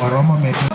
Waromo medde.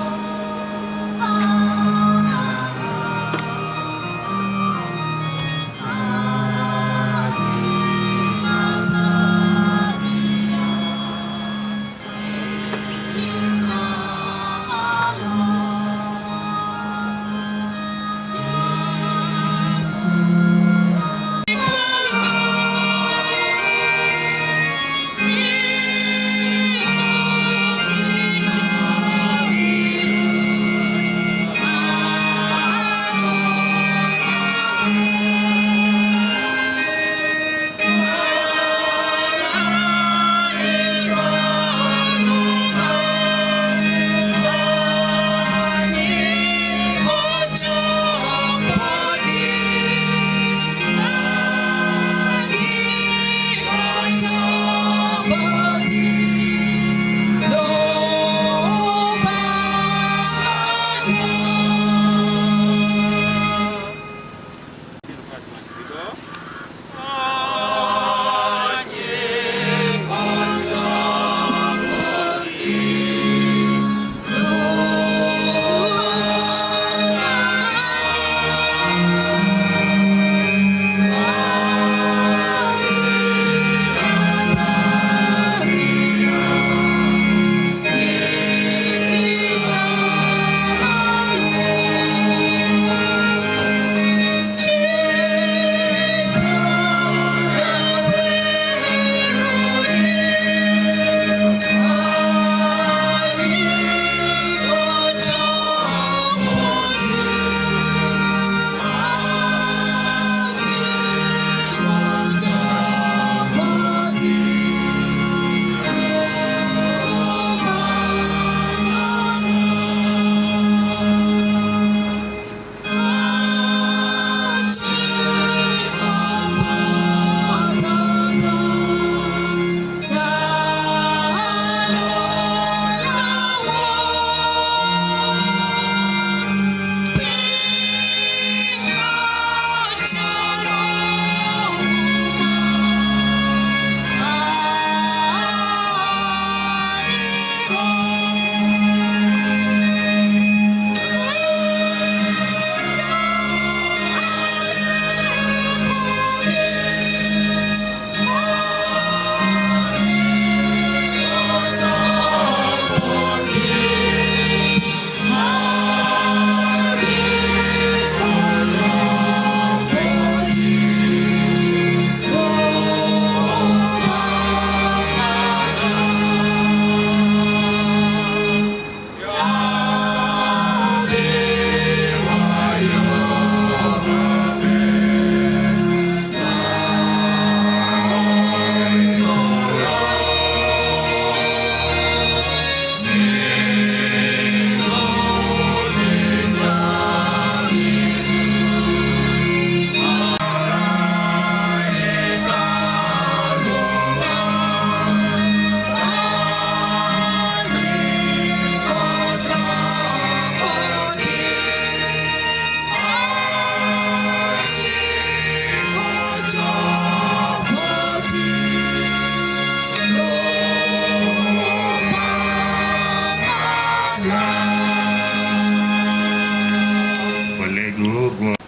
Walego Rwot,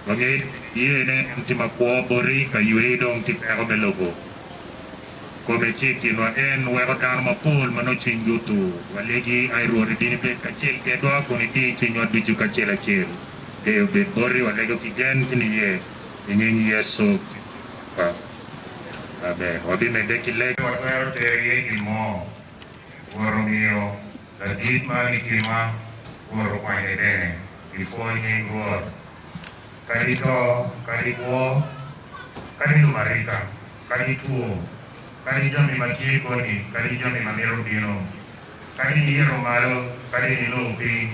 wangeyo ni niyene en tye makwo boti ka yweyi dong ki peko me lobo. Kome tye i kinwa en weko dano mapol ma nongo cwinygi otur. Walegi, ai Rwot, ibin ibed kacel kedwa kun idi cwinywa ducu kacel acel. Deyo obed boti, walego ki gen ki niye i nying Yecu Kricito. Amen. Wabimedde ki lega. Watwero tero iye gin mo. Rwot omiyo ladit man i kinwa, Rwot okwanye bene. Gipwoyo nying Rwot. Kadi to, kadi kwo, kadi lumarika, kadi two, kadi jami ma tye koni, kadi jami ma mito bino, kadi niyito malo, kadi nilor piny,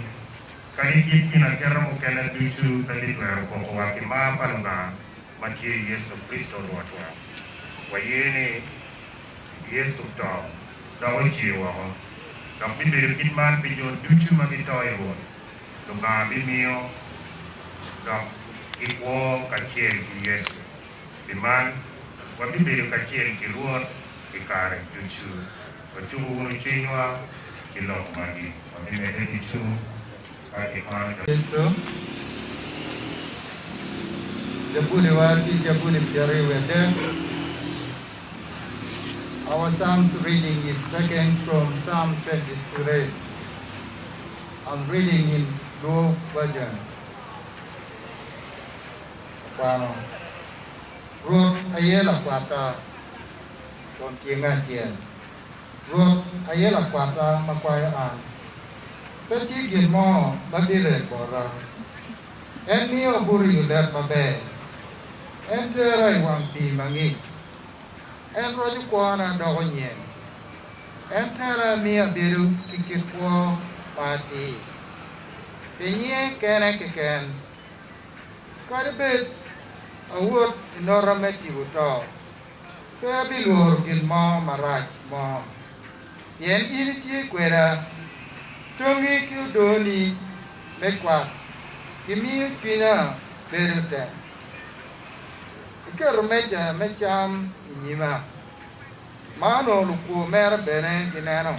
kadi kit ginaketa mukene ducu pe bitwero pokowa ki mar pa Lubanga ma tye i Yecu Kricito Rwotwa. Waye ni Yecu oto dok ocer woko, dok bibedo kit man pi jo ducu ma gito i Rwot. Lubanga bimiyo dok gikwo kacel ki Yecu. Pi man, wabibedo kacel ki Rwot i kare ducu. Wacuko wunu cwinywa ki lok magi. Wabimedde ki cung ka kikwano dok. Yecu. Jabuli-wa tye Jabuli 23. Our Psalms reading is taken from Psalm 23. I'm reading in Luo version. Akwano, Rwot aye lakwatta, kom tyeng acel. Rwot aye lakwatta ma kwayo an, pe tye gin mo ma birem bota. En miyo abuto i olet maber, en tera i wang pii mangic. En roco kwona doko nyen, en tera miyo abedo ki kit kwo ma atir pi nyinge kene keken. Kadi bed awot i nota me tipo to, Pe abilworo gin mo marac mo, pien in itye kweda. Tongi ki odoni me kwat gimiyo cwinya bedo tek. Iketo meja me cam i nyima, ma onongo lukwo mera bene gineno.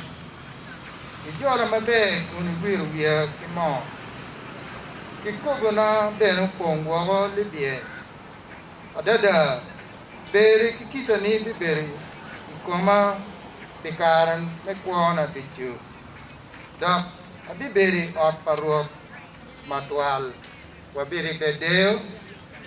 Ijola maber kun iwiro wiya ki moo, kikobona bene opong woko libye. Adada, berri ki kicani bibedo i koma pi kare me kwona ducu, dok abibedo i ot pa Rwot matwal. Wabiribbe deyo,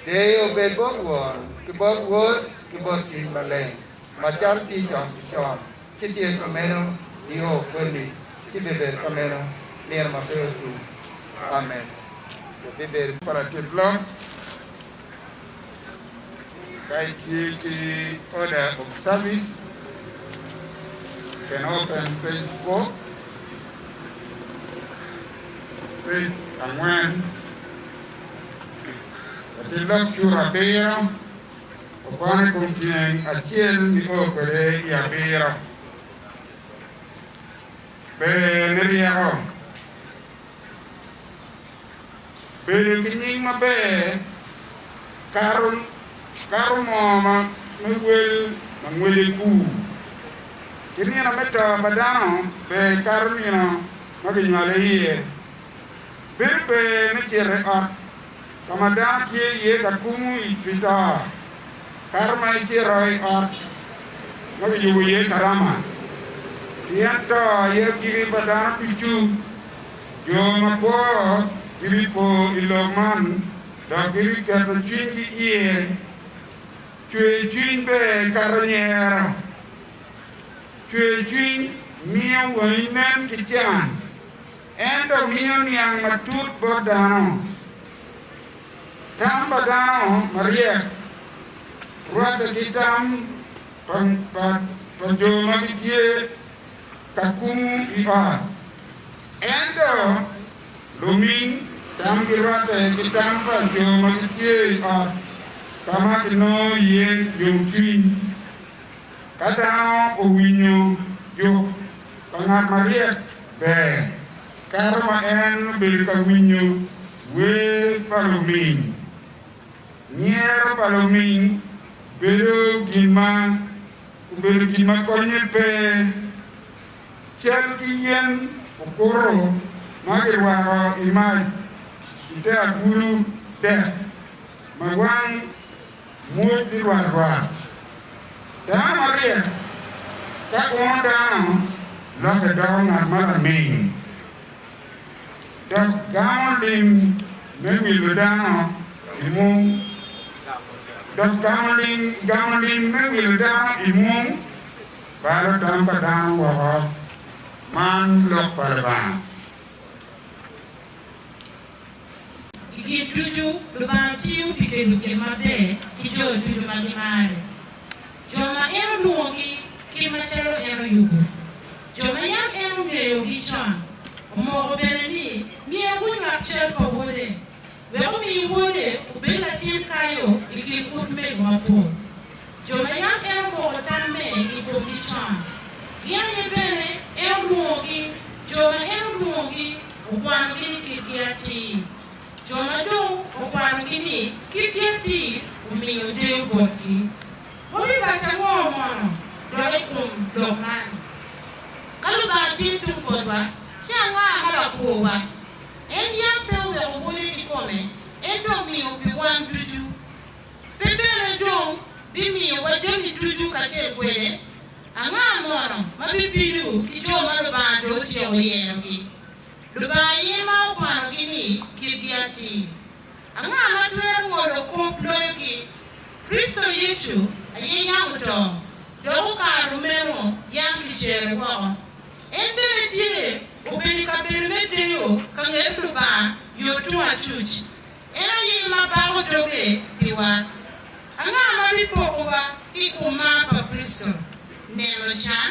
deyo obed bot Won, ki bot Wod, ki bot Cwiny Maleng, macalo tye con ki con, ci tye kumeno nio koni, ci bibedo kameno nino ma pe otum. Amen. Wabibedo. Pa latit lok. Ka itye ki order of service, you can open page 4, page angwen, latit lok cura abiro, okwano i kom tyeng acel nio kwede i abiro. Ber me ryeko. Bedo ki nying maber kato moo me wel ma ngwece kur, ki nino me to pa dano ber kato nino ma ginywale iye. Bedo ber me cito i ot ka ma dano tye iye ka kumu pi to, kato ma icito i ot ma kiyubo iye karama, pien to aye agikki pa dano ducu. Jo makwo gibipo i lok man dok gibiketo cwinygi iye. Cwercwiny ber kato nyero. Cwercwiny miyo wangi nen ki can, ento miyo niang matut bot dano. Tam pa dano maryek rwatte ki tam pa jo ma gitye ka kumu i ot. Ento luming tamgi rwatte ki tam pa jo ma gitye i ot ka ma kinongo iye yomcwiny. Ka dano owinyo juk pa ngat maryek ber kato ma en obedo ka winyo wer pa luming. Nyero pa luming bedo gin ma obedo gin ma konye pe. Cal ki yen okuto ma kirwako i mac i te agulu dek ma wang mwoc lirwatrwat. Dano maryek ka uno dano lokke doko ngat ma laming, dok gamo lim me wilo dano i mung, dok gamo lim me wilo dano i mung. Balo tam pa dano woko. Man lok pa Lubanga. I gin ducu, Lubanga tiyo pi kelo gin maber ki jo ducu ma gimare, jo ma en olwongogi kit macalo en oyubo, jo ma yam en ongeyogi con, omoko bene ni myero gunywak cal pa Wode, wek omi Wode obed latin kayo i kin utmego mapol. Jo ma yam en omoko tamme i komgi con, gin aye bene en olwongogi, jo ma en olwongogi, okwanogi ni kitgi atir, jo ma dong okwanogi ni kitgi atir, omiyo deyo botgi. Wabiwaco ango mono dok i kom lok man? Ka Lubanga tye tung botwa, Ci anga ma lakworwa? En yam pe oweko Wode kikome, ento omiyo pi wan ducu. Pe bene dong bimiyowa jami ducu kacel kwede? Anga mono ma bipido ki jo ma Lubanga dong otyeko yerogi? Lubanga aye ma okwanogi ni kitgi atir. Anga ma twero ngolo kop loyogi? Kricito Yecu aye yam oto, dok okato meno yam kicere woko. En bene tye obedo i kabedo me deyo ka nget Lubanga yo tung acuc. En aye ma bako doge piwa. Anga ma bipokowa ki i kom mar pa Kricito? Neno can,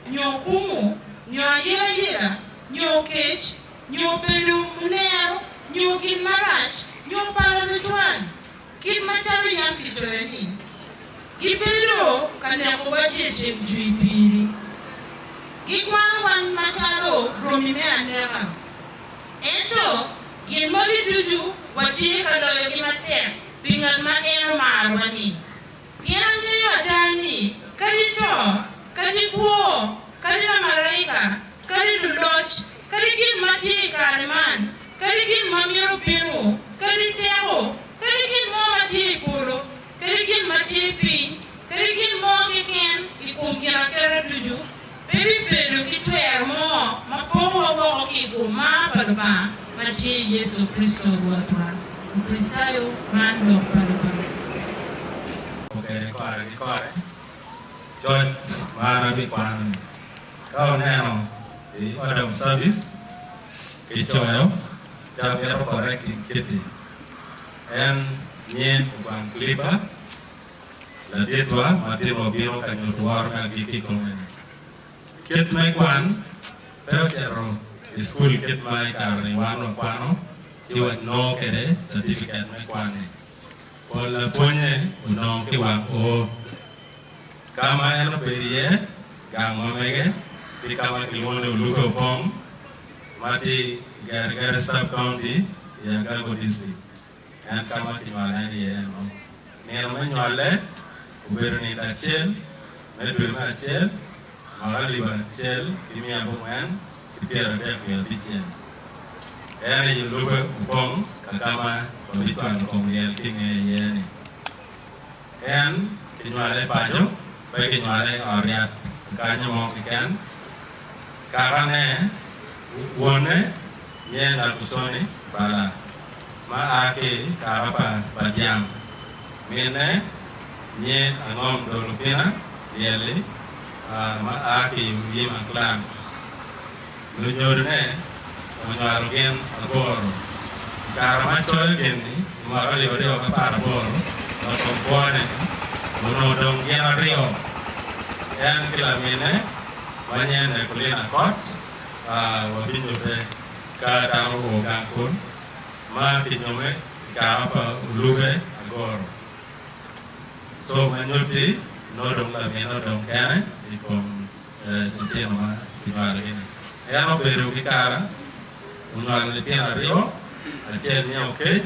nyo kumu, nyo ayelayela, nyo kec, nyo bedo munero, nyo gin marac, nyo pala lucwan? Kit macalo yam kicoyo ni, Gibedo ka nekowa dyeceng jwi piri, gikwanowa macalo romi me aneka. Ento gin magi ducu watye ka loyogi matek pi ngat ma en omarowa-ni. Pien angeyo ada ni, kadi to, kadi kwo, kadi lamalaika, kadi luloc, kadi gin ma tye i kare man, kadi gin ma myero bino, kadi teko, kadi gin mo ma tye i polo, kadi gin ma tye piny, kadi gin mo keken i kom ginaketa ducu, pe bibedo ki twero mo ma pokowa woko ki i kom mar pa Lubanga ma tye i Yecu Kricito Rwotwa. Lukricitayo, man lok pa Lubanga. Mukene kore ki kore, coc ma an abikwano-ni. Ka wuneno i Order of Service, kicoyo ca mito correcting kiti. En nyen Ogwang Clipper. Laditwa ma tye ma obino ka nyuto woro me agikki i kome-ni. Kit me kwan pe ocito i cukul kit ma i kare-ni wan wakwano ci wanongo kwede catifiket me kwan-ni. Pol lapwonnye onongo ki wang oo. Ka ma en obedo iye, gang ma mege, ki ka ma kilwongo ni Oluke Opong ma tye i Gerigeri Sub-County i Agago District. En ka ma kinywale en iye eno. Nino me nywale obedo nino acel me dwe me acel, mwaka alip 1435. En aye olube opong ka ka ma wabicwalo kom lyel ki ngeye iye-ni. En kinywale paco, pe kinywale i ot yat kanyo mo keken. Kakane, wonne, Nye Nakuconi Bala, ma a ki i kaka pa Badiang. Minne, nye Angom Dolopina Lyelli, ma a ki i Uyima Clan. Lunyodone onywalo gin aboro. I kare ma coyo gin-ni i mwaka alip aryo ki apar aboro, loko kwone-ni onongo dong gin aryo, en ki laminne ma nye Nekulina Kot. Wabinyute ka dano oo gang kun ma kinyome i kaka pa olube agoro. Co ma nyutti nongo dong lamine odong kene i kom litino ma kinywalogi-ni. En obedo ki kara, onywalo litino aryo, acel nye Okec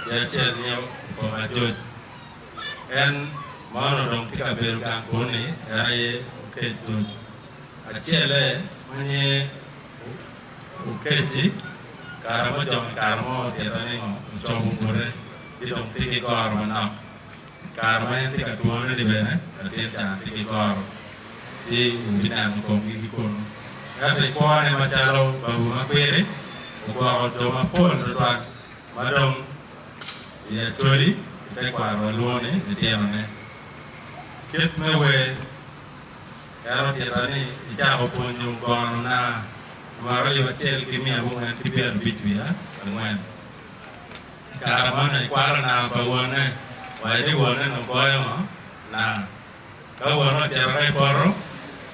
ki acel nye Okomajoc. En ma onongo dong tye ka bedo gang kun-ni en aye Okec Joc. Acelle ma nyinge Okeci, kare mo ojong i kare mo otita ni ngo ocobo bote ci dong tye ki goro manok. I kare ma en tye ka twone ni bene latin ca tye ki goro ci wubineno komgi ki kunu. Ento i kwone macalo babu makwiri, ogwoko jo mapol tutwal ma dong i Acholi i tekwaro walwongo ni litinone. Kit me wer. En otita ni ecako pwonyo gono na i mwaka 1954. I kare ma onongo ekwalo naa pa wonne, owaco ni wonne onongo goyo ngo? Naa. Ka wonne ocito ka i poto,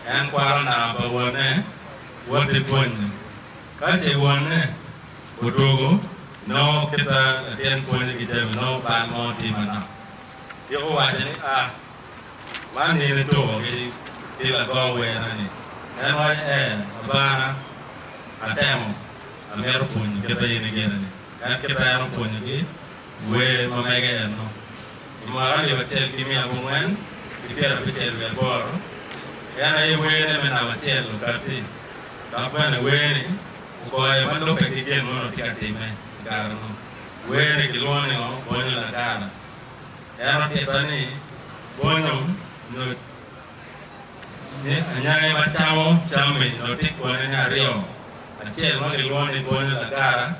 en kwalo naa pa wonne wot i pwonyo. Ka ce wonne odwogo, nongo kita latin pwonyo ki jami nongo bal mo tye manok. Tiko owaco ni, Ah! Man in ituko ki lago werra-ni? En waco, Ee, Abana, atemo, amito pwonyo kit ma in igene-ni. En kit ma en opwonyo ki wer ma mege eno. I mwaka 1958, en aye werne me namba acel okatti, dok bene wer-ni. Ogoyo ma lubbe ki gin ma onongo tye ka timme i kare-nu. Wer-ri kilwongo ni ngo? Bonyo lagara. En otitta ni bonyo nyo ni anyangi ma camo cam-mi onongo tye kwone aryo, acel ma kilwongo ni bonyo lagara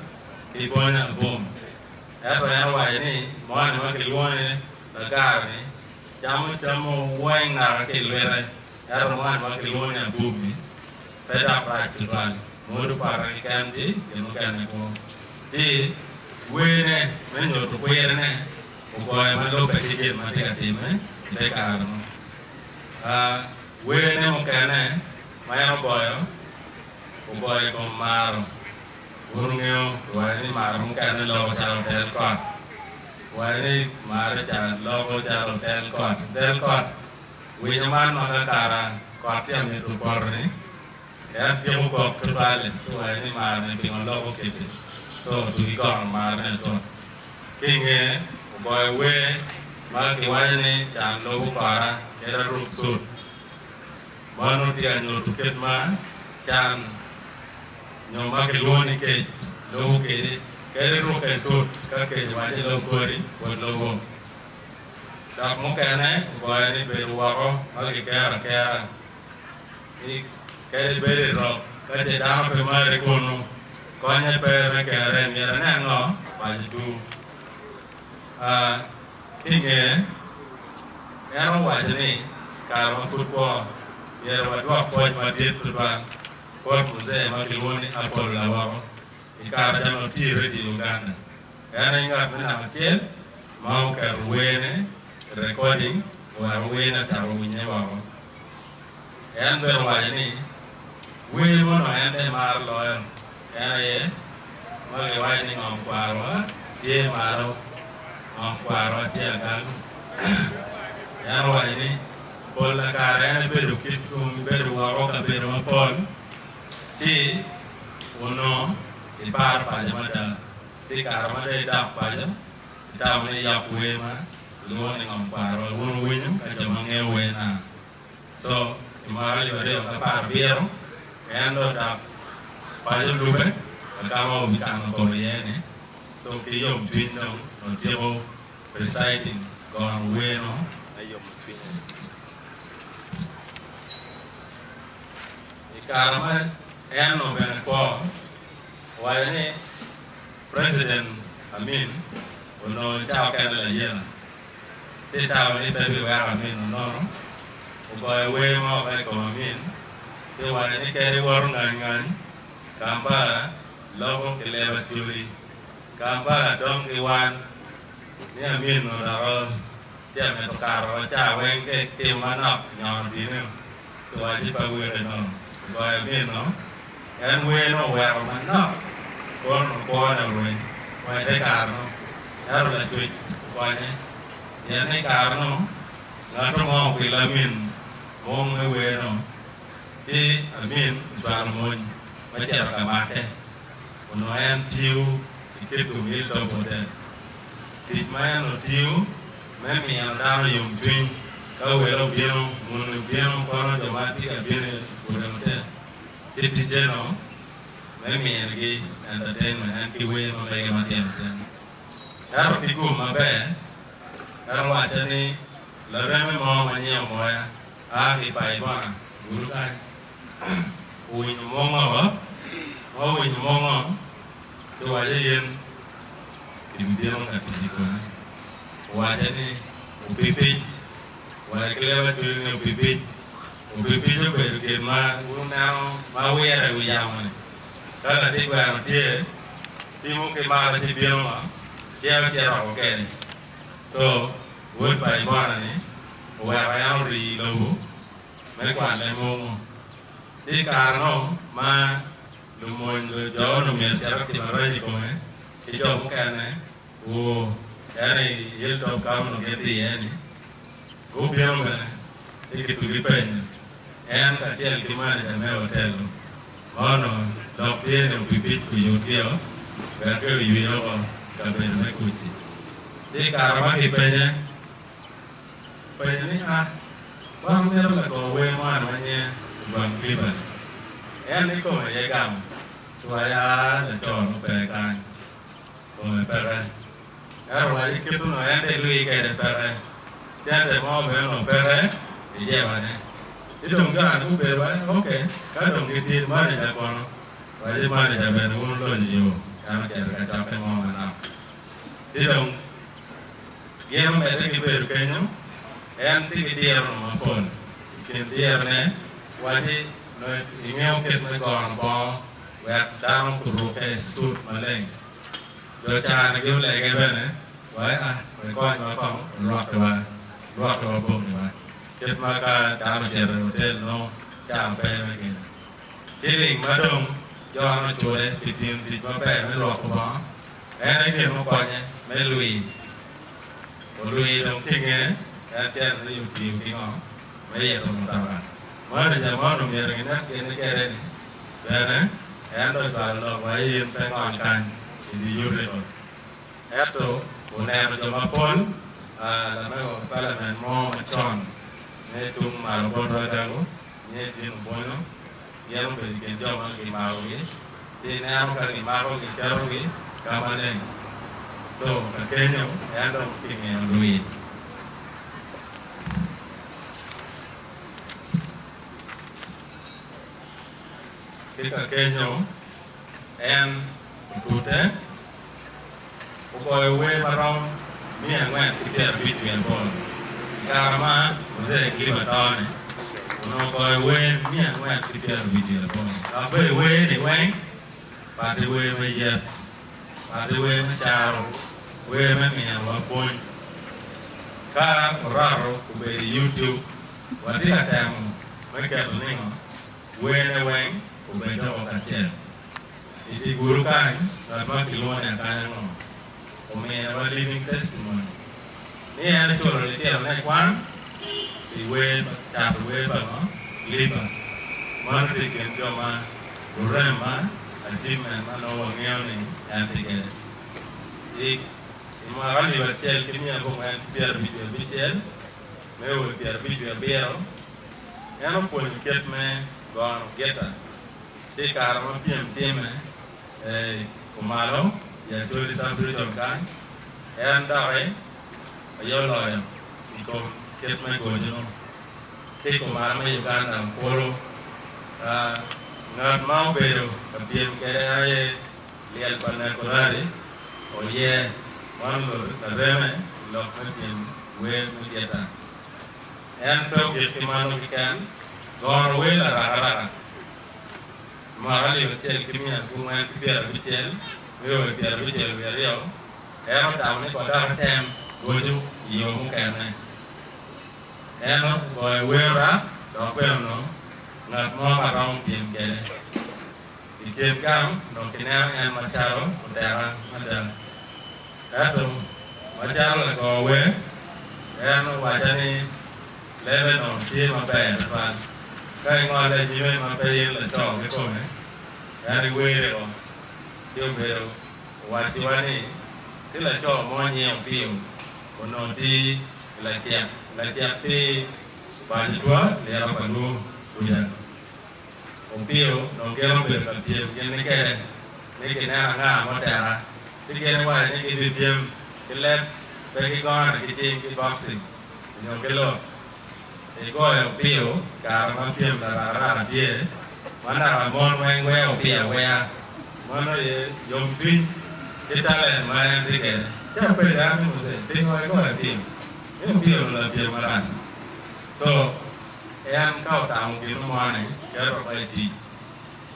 ki bonyo abum. Ento en owaco ni moni ma kilwongo ni lagara-ni camo cam mogo weng naka ki i lwite, ento moni ma kilwongo ni abum-mi pe dok rac tutwal. Mwodo pote keken ci gin mukene kwo. Ci wene me nyuto kwirine ogoyo ma lubbe ki gin ma tye ka timme i te kare-nu. Wene mukene ma en ogoyo, ogoyo i kom maro. Wun wungeyo kiwaco ni maro mukene loko calo otel kot. Kiwaco ni maro ca loko calo otel kot. Otel kot winyo man ma ka kara kot tye ka mito poto-ni, En tyeko kok tutwal-li ci owaco ni marone pingo loko kiti co otugi gono marone cut. Ki i nge ogoyo wer ma kiwaco ni can lubo kora kit aruk cut. Mano tye ka nyuto kit ma can nyo ma kilwongo ni kec lubo kedi. Kadi irukke cut ka kec owaco ilub kori pwod lubo. Dok mukene ogoyo ni bedo woko ma kikero akera. Ni kadi ibed i rok, ka ce dano pe mari kunnu, konye pe me kerre, myero inen ngo? Mac otur. Ki i ngeye, en owaco ni, Kare ma pud kwo, myero wadwok pwoc madit tutwal bot muzee ma kilwongo ni Apollo Lawoko i kare ca nongo tye i redio Uganda. En aye ngat me namba acel ma oketo werne i recording oweko werne ocako winye woko. En bene owaco ni, Wer ma onongo en dong emaro loyo en aye ma kiwaco ni ngom kwarwa tye malo, ngom kwarwa tye agago. En owaco ni, Pol kare en ebedo kit tum, ebedo woko kabedo mapol ci onongo iparo paco mada. Ci i kare ma dong idok paco, itamo ni iyok wer ma kilwongo ni ngom kwarwa. Wun wuwinyo ka jo ma ngeyo wer na. Co i mwaka alip 2017, en dong odok paco lube ka ka ma obikano kome iye-ni. Co ki yomcwiny dong otyeko reciting gono wer-nu me yomo cwinye. I kare ma en onongo bene kwo, owaco ni President Amin onongo cawa kene layela ci itamo ni pe biweko Amin onono. Ogoyo wer mo woko i kom Amin ci owaco ni kadi woto ngany ngany, Kampala loko ki leb Acholi, Kampala dong ki wan ni Amin odoko tye ka mito kato woko ca weng ka itimo manok nyono dine ci owaco ni pe weke nono. Ogoyo Amin no. En wer nongo oweko manok kono onongo kwone orweny wa i te kare-nu, ento Lacwec okonye pien ni i kare-nu ngat mo okwilo Amin mung me wer-nu ci Amin ocwalo mony me cito ka make. Onongo en tiyo i Kitgum Hilltop Hotel. Tic ma en otiyo me miyo dano yomcwiny ka welo obino, muni obino kono jo ma tye ka bino i gure hotel. Ci ticce-nu me minigi entertainment en ki wer ma mege matino tino. Ento pi gum maber, en owacca ni lareme mo ma nyinge Omoya a ki i Paibona, gudo kany, owinyo mungo, ma owinyo mungo ci owacce yen kibibino ka tic i kome. Owacce ni opipic, owaco ki leb acwiny ni opipic. Opipic obedo gin ma wuneno ma wire i wi yamo-ni. Ka latin gweno tye, timo ki malo ci bino ma cito cito woko kede. Co, wod pa Ibona-ni oweko en ori i lobo me kwale mungu. Ci i kare-nu ma lumony jo onongo myero cito timo areny i kome ki jo mukene, oo, en i Hilltop ka onongo gin tye iye-ni, Gubino bene ci kitugi penyo en kacel ki maneja me otel-lu ma onongo lok tye ni opipic oyutgio wek pe oywe woko i kabedo me kuc-ci. Ci i kare ma kipenye, openyo ni, A, wan wamito lago wer moni ma nyinge Ojwang Clipper-ni? En ikome aye gamo. Ci waco aa laco nongo pe kany kome peke. Ento waco kit onongo en tye lwi kwede peke, cente mo bene onongo peke i jebane. Ci dong jo-ni gubedo waco ni ok, ka dong gitye manager kono, waco manager bene wun wulonyo yo en ocito i kacokke mo manok. Ci dong gin omedde ki bedo kenyo, en tye ki diro mapol. I kin dirone, waci nongo ingeyo kit me gono bongo wek dano gurukke suit maleng. Jo ca-ni gulege bene wa a wek konywa kong olwokkiwa, lwokkiwa bongiwa kit ma ka dano ocito i otel nongo cawa pe me gine. Ciling ma dong jo-nu ocule pi tiyo tic maber me lwoko bongo, en aye gin mukonye me lwi. Olwi dong ki nge en cente ni otiyo ki ngo me yito mutoka. Manager mo onongo myero ginek gin ni kede ni bene en dong ocwalo lok wa in pe ngol kany ibi yuti ko. Ento oneno jo mapol lamego parliament mo macon me tung malo botwa gago nye Jim Obonyo gin obedo i kin jo ma gimakogi ci ineno ka gimakogi ketogi ka maleng so ka kenyo en dong kingiyo lwi. Ki ka kenyo en otute ogoyo wer ma rom 458. I kare ma Muzee Kiliba to-ni, onongo ogoyo wer 458. Dok bene wer-ni weng pati wer me yet, pati wer me caro, wer me minowa pwony. Ka oroto obedo i YouTube, watye ka temo me keto ningo werne weng obed doko kacel. I dye gudo kany, ngat ma kilwongo ni Akanya ngo ominiwa living testimony ni en eculo litinone i kwan pi wer pa cato wer pa ngo Liba. Mano tye i kin jo ma lurem ma achievement ma nongo wangeyo ni en tye kwede. I i mwaka alip acel ki 1956 me o i 57 en opwonyo kit me gono gita. Ci i kare ma pyem timme i kumalo i Acholi Sub-Region kany, en doki aye oloyo i kom kit me goco-nu ki i kumalo me Uganda kulu. Ngat ma obedo ka pyem kwede aye lyel pa Nekorari oye man lareme i lok me pyem wer me gita. En pe ogik ki mano keken, gono wer larakaraka i mwaka 1956 nio i 62, en otamo ni kong dok etem goco i yo mukene. En ogoyo wer rap dok bene onongo ngat mo ma romo pyem kwede. I kin gang onongo kineno en macalo oteka mada. Ento macalo lago wer, en owacca ni lebe onongo tye maber tutwal. Ka ingole i nyime ma pe in laco kikome, en iwere o. Ci obedo owacciwa ni tye laco mo nyinge Opio onongo tye i Lacek. Lacek tye paco twa liro pa luo kuca. Opio onongo gin obedo ka pyem gin ni kede ni kineno anga ma oteka ci gin iwaco ni gibipyem ki leb pe gigone ki cing ki boxing nyo ki lut. Igoyo Opio i kare ma pyem larakaraka tye ma naka mon weng weyo Opio aweya mano aye yomcwiny ki talent ma en tye kede. Ci apenyo an ni Mose pingo igoyo Opio ni Opio onongo lapyem marac so En ka otamo gin mo-ni, keto oko i tic,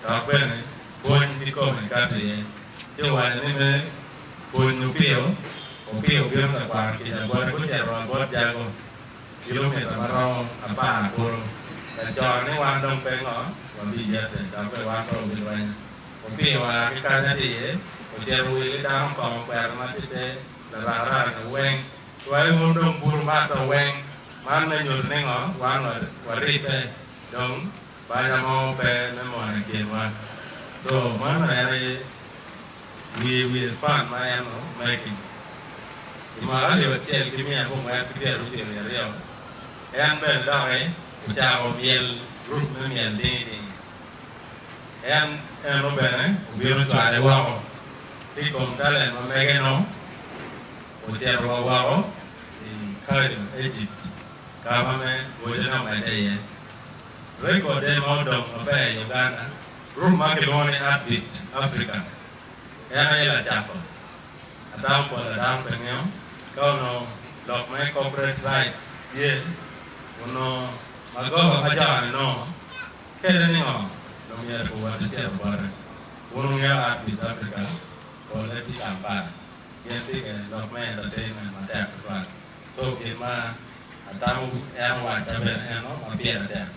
dok bene pwony kikome kato iye. Ci owaco ni me pwony Opio, Opio obino ka kwano kica bote, gucito wa bot Jago kilomita ma romo apar kulu. Laco ni wan dong pe ngo wabiyete, dok bene wan pe wabilwenyo. Opio oa ki kanya atir, ocito owilo ki dano kongo kwero ma tye te larakaraka-ni weng. Twai wun dong buru mato weng. Man me nyuto ni ngo? Wan waribbe dong banya mo pe me mono i kinwa. So mano en aye wiye wiye fan ma en making. I mwaka 1962, en bene doki ocako myel group me myel dingi dingi. En eno bene obino cwale woko ki i kom talent ma mege-nu, ocito wa woko i Cairo, Ejipt, ka ma me gocone omedde iye. Rekode ma odong maber i Uganda, gurup ma kilwongo ni Heartbeat Africa en aye lacako. Atamo pol pa dano pe ngeyo ka onongo lok me corporate rights tye, onongo magoba ma cawa-ni nongo kele ningo dong myero guwot icito bote. Wun wungeyo Heartbeat Africa polle tye Kampala, gin tye ke lok me entertainment matek tutwal. So gin ma atamo en owacca bene eno ma pire tek.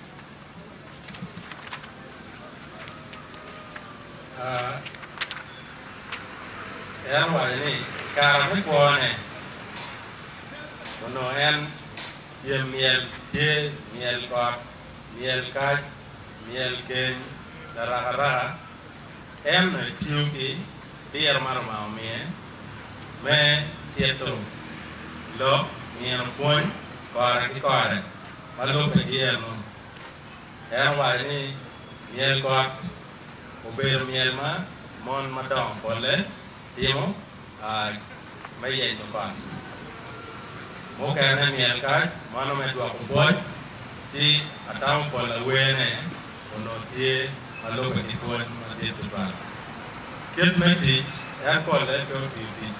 En owaco ni i kare me kwone, onongo en pyem myel tye, myel got, myel kac, myel keny, larakaraka. En onongo etiyo ki diro ma Lubanga omiye me tito lok, mino pwony kore ki kore ma lubbe ki eno. En owaco ni myel got obedo myel ma mon madongo polle timo me yenyo kot. Mukene myel kac mano me dwoko pwoc ci atamo pol awene onongo tye ma lubbe ki pwony madit tutwal. Kit me tic, en polle pe otiyo tic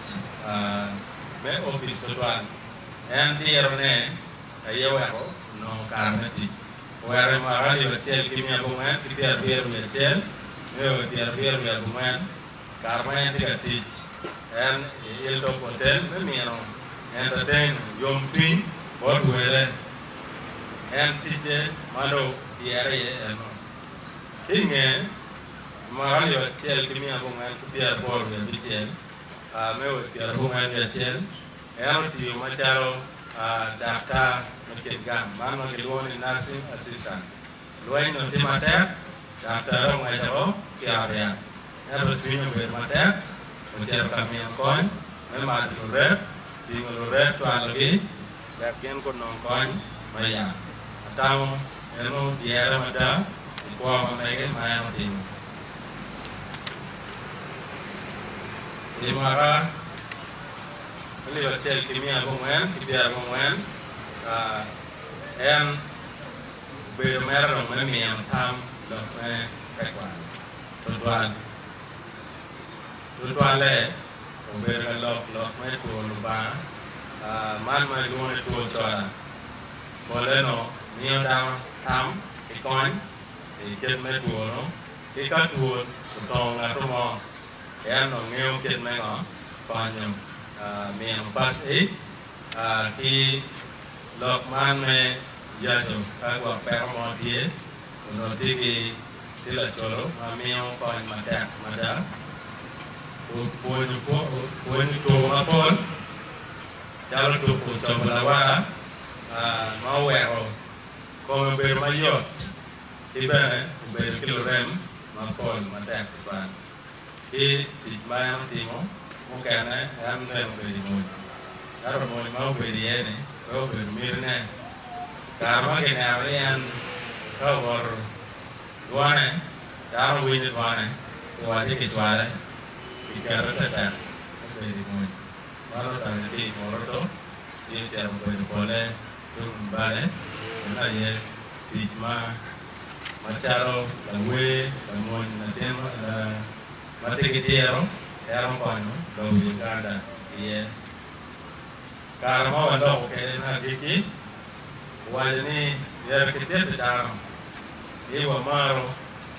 me opic tutwal. En dirone aye oweko onongo kare me tic. Oweko i mwaka alip acel ki 471 nyo 74, kare ma en tye ka tic en i Hilltop Hotel me mino entertain yomcwiny bot wele. En ticce ma dong dyere iye eno. Ki i nge, i mwaka 1986 me 81, en otiyo macalo Daktar me kin gang, man ma kilwongo ni nursing assistant. Lweny onongo tye matek, daktarre ongweco woko ki ot yat. Ento cwinye obedo matek, ocito ka miyo kony me mato lurek, tingo lurek cwalogi wek gin gunong kony me yat. Atamo eno dyere mada i kwo ma mege ma en otimo. I mwaka 1994, en obedo mere dong me miyo tam lok me tekwaro tutwal. Tutwalle obedo ka lok lok me two Lubanga, man ma ilwongo ni two cola. Polle nongo miyo dano tam ki kony i kit me two-nu ki ka two otongo ngat mo. En onongo ngeyo kit me ngo konyo mino first aid ki lok man me yaco ka gwok peko mo tye onongo tye ki tye lacolo ma miyo kony matek mada opwonyo pwonyo tuko mapol calo tuko cobo lawala ma oweko kome obedo mayot ki bene obedo ki lurem mapol matek tutwal. Ki tic ma en otimo mukene, en bene obedo i mony. Ento mony ma obedo iye-ni pe obedo mitine. Kare ma kineno ni en ka owoto dwone, dano winyo dwone, kiwacce kicwale, kikete tetek me bedo i mony. Man odonyo ki i Moroto ci ocito obedo pole tung Mbale, en aye tic ma Macalo lawer, lamony, latin ma tye ki diro, en okonyo lobo Uganda iye. Kare ma waloko kwede me agikki, owaco ni myero kitit pi dano ni wamaro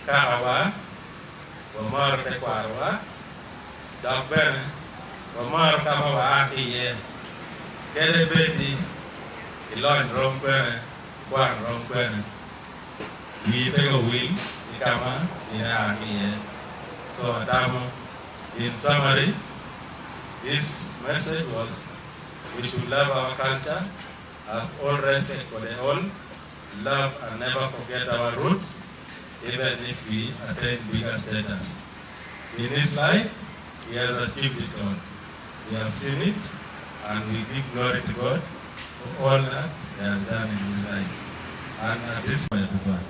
kakawa, wamaro tekwarowa, dok bene wamaro ka ma waa ki iye, kadi bed ni ilony rom kwene. Kwan rom kwene? Wii pe owil ki ka ma in ia ki iye. So atamo, in summary, this message was we should love our culture, have all respect for the old, love and never forget our roots even if we attain bigger status. In his life, he has achieved it all. We have seen it and we give glory to God for all that he has done in his life and at this point tutwal.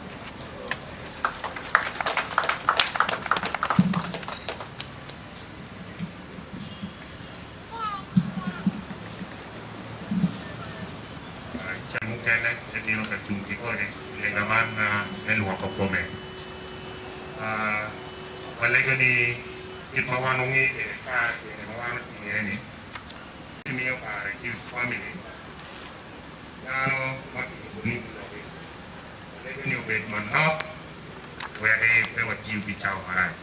ni kit ma wan wangeyo kwede kare eni ma wan watye iye ni gimiyo kare ki family dano ma kilwongo ni guloki. Walego ni obed manok wek pe watiyo ki cawa marac.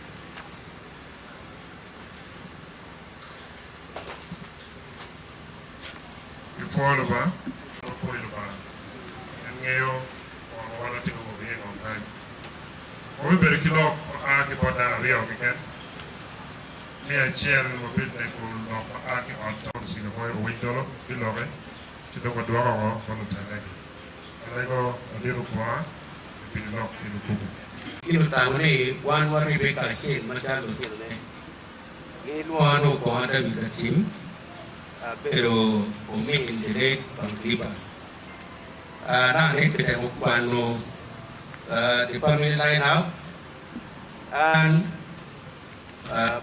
Gipwo Lubanga. Wapwoyo Lubanga. En ngeyo ngo ma wan watye ka wok iye i ngom kany. Wabibedo ki lok ma a ki bot dano aryo keken. Me acel, wabineko lok ma a ki i ot pa Luciga-moyo owiny dolo biloke, ci dong wadwoko woko bot lutellegi. Alego ladit Okwonga me bino lok ki lukuku. Gin otamo ni wan waribbe kacel macalo lutinone. Gilwonga ni Okwonga David Atim, abedo omin the late Pangilipa. Naka ni kitemo kwano the family line up, an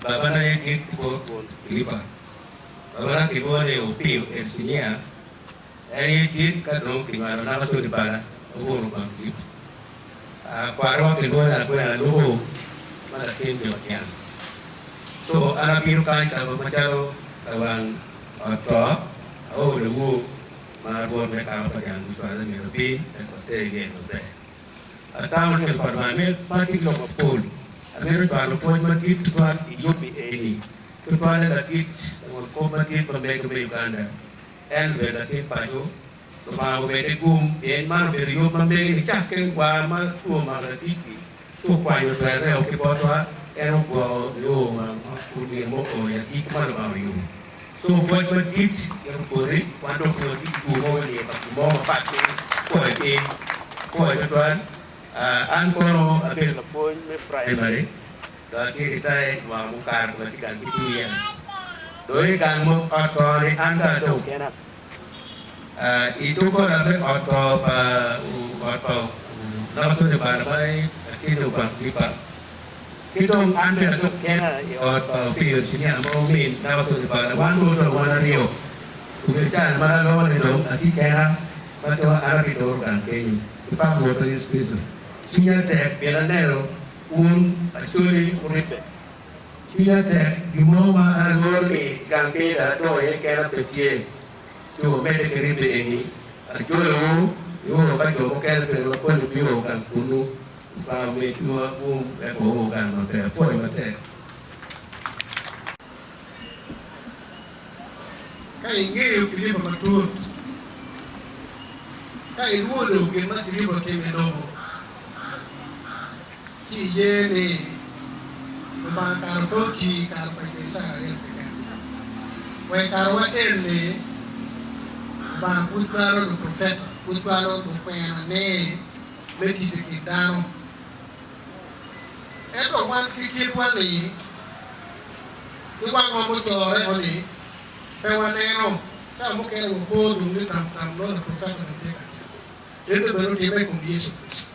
babana aye dit bot won Pangilipa. Babana kilwongo ni Opio Engineer, en aye dit ka dong kinywalo naka Sodi Bala obuto Pangilipa. Kwarowa kilwongo ni Agwena Aluku ma latin jo niang. So an abino kany ka macalo lawang ot to, aolo wu ma Rwot me kaka pa jang gucwala myero abin wek water gen maber. Atamo ni pa Lubanga me ma tye ki lok mapol. Amito cwalo pwoc madit tutwal i yub eni, tutwalle ladit langol kop madit ma mego me Uganda. En obedo latin paco. Lubanga omedde gum, pien man obedo yub ma mege nicakke wa ma two omako laticci, ci okwanyo twerreo ki botwa, en ogwoko nio wa nino mo o i agikki ma Lubanga oyubo. Co pwoc madit gin boti, wan dong pe watye ki gum mo me miyo pa gin mo mapat ki kwoyo piny. Kwoyo twatwal, an kono abedo lapwony me praimari, dong atye retired mwaka mukato kun atye gang ki 2 years. Dong i gang mo ot to ni an ka adong kena. I doggola me ot to pa ot pa Nabasoni Obana ma atye ni Ogwang Lipa, ki dong an bene adong kena i ot pa Opiyo Cinia ma omin Nabasoni Obana, wan dong odong wan aryo. Obedo can ma aloko ni dong atye kena ma dong an abidoro gang kenyo. I pak Rwotwa Yecu Kricito, cwinya tek pien aneno wun Acholi wuribbe. Cwinya tek, gin mo ma an alworo ni gang keda adongo iye kena pe tye. Ci wamedde ki ribbe eni, ajolowu nio ka jo mukene bene mapol gubio gang kunnu. Lubanga omeddiwa gum wek wao gang maber. Apwoyo matek. Ka ingeyo Pilipo matut, ka ilwodo gin ma Pilipo otimo i lobo, ci iye ni Lubanga kara pe oti i kare pa jo Icrael keken. Wa i karewa eni, Lubanga pud cwalo luprofeta, pud cwalo lukwenane me tic i kin dano. Ento wan ki kitwa-ni, ki wangwa mucorre-o-ni, pe waneno. Cawa mukene wapo dong ni tam tam nongo laprofeta dong tye ka cako. Ento bene otimme i kom Yecu Kricito.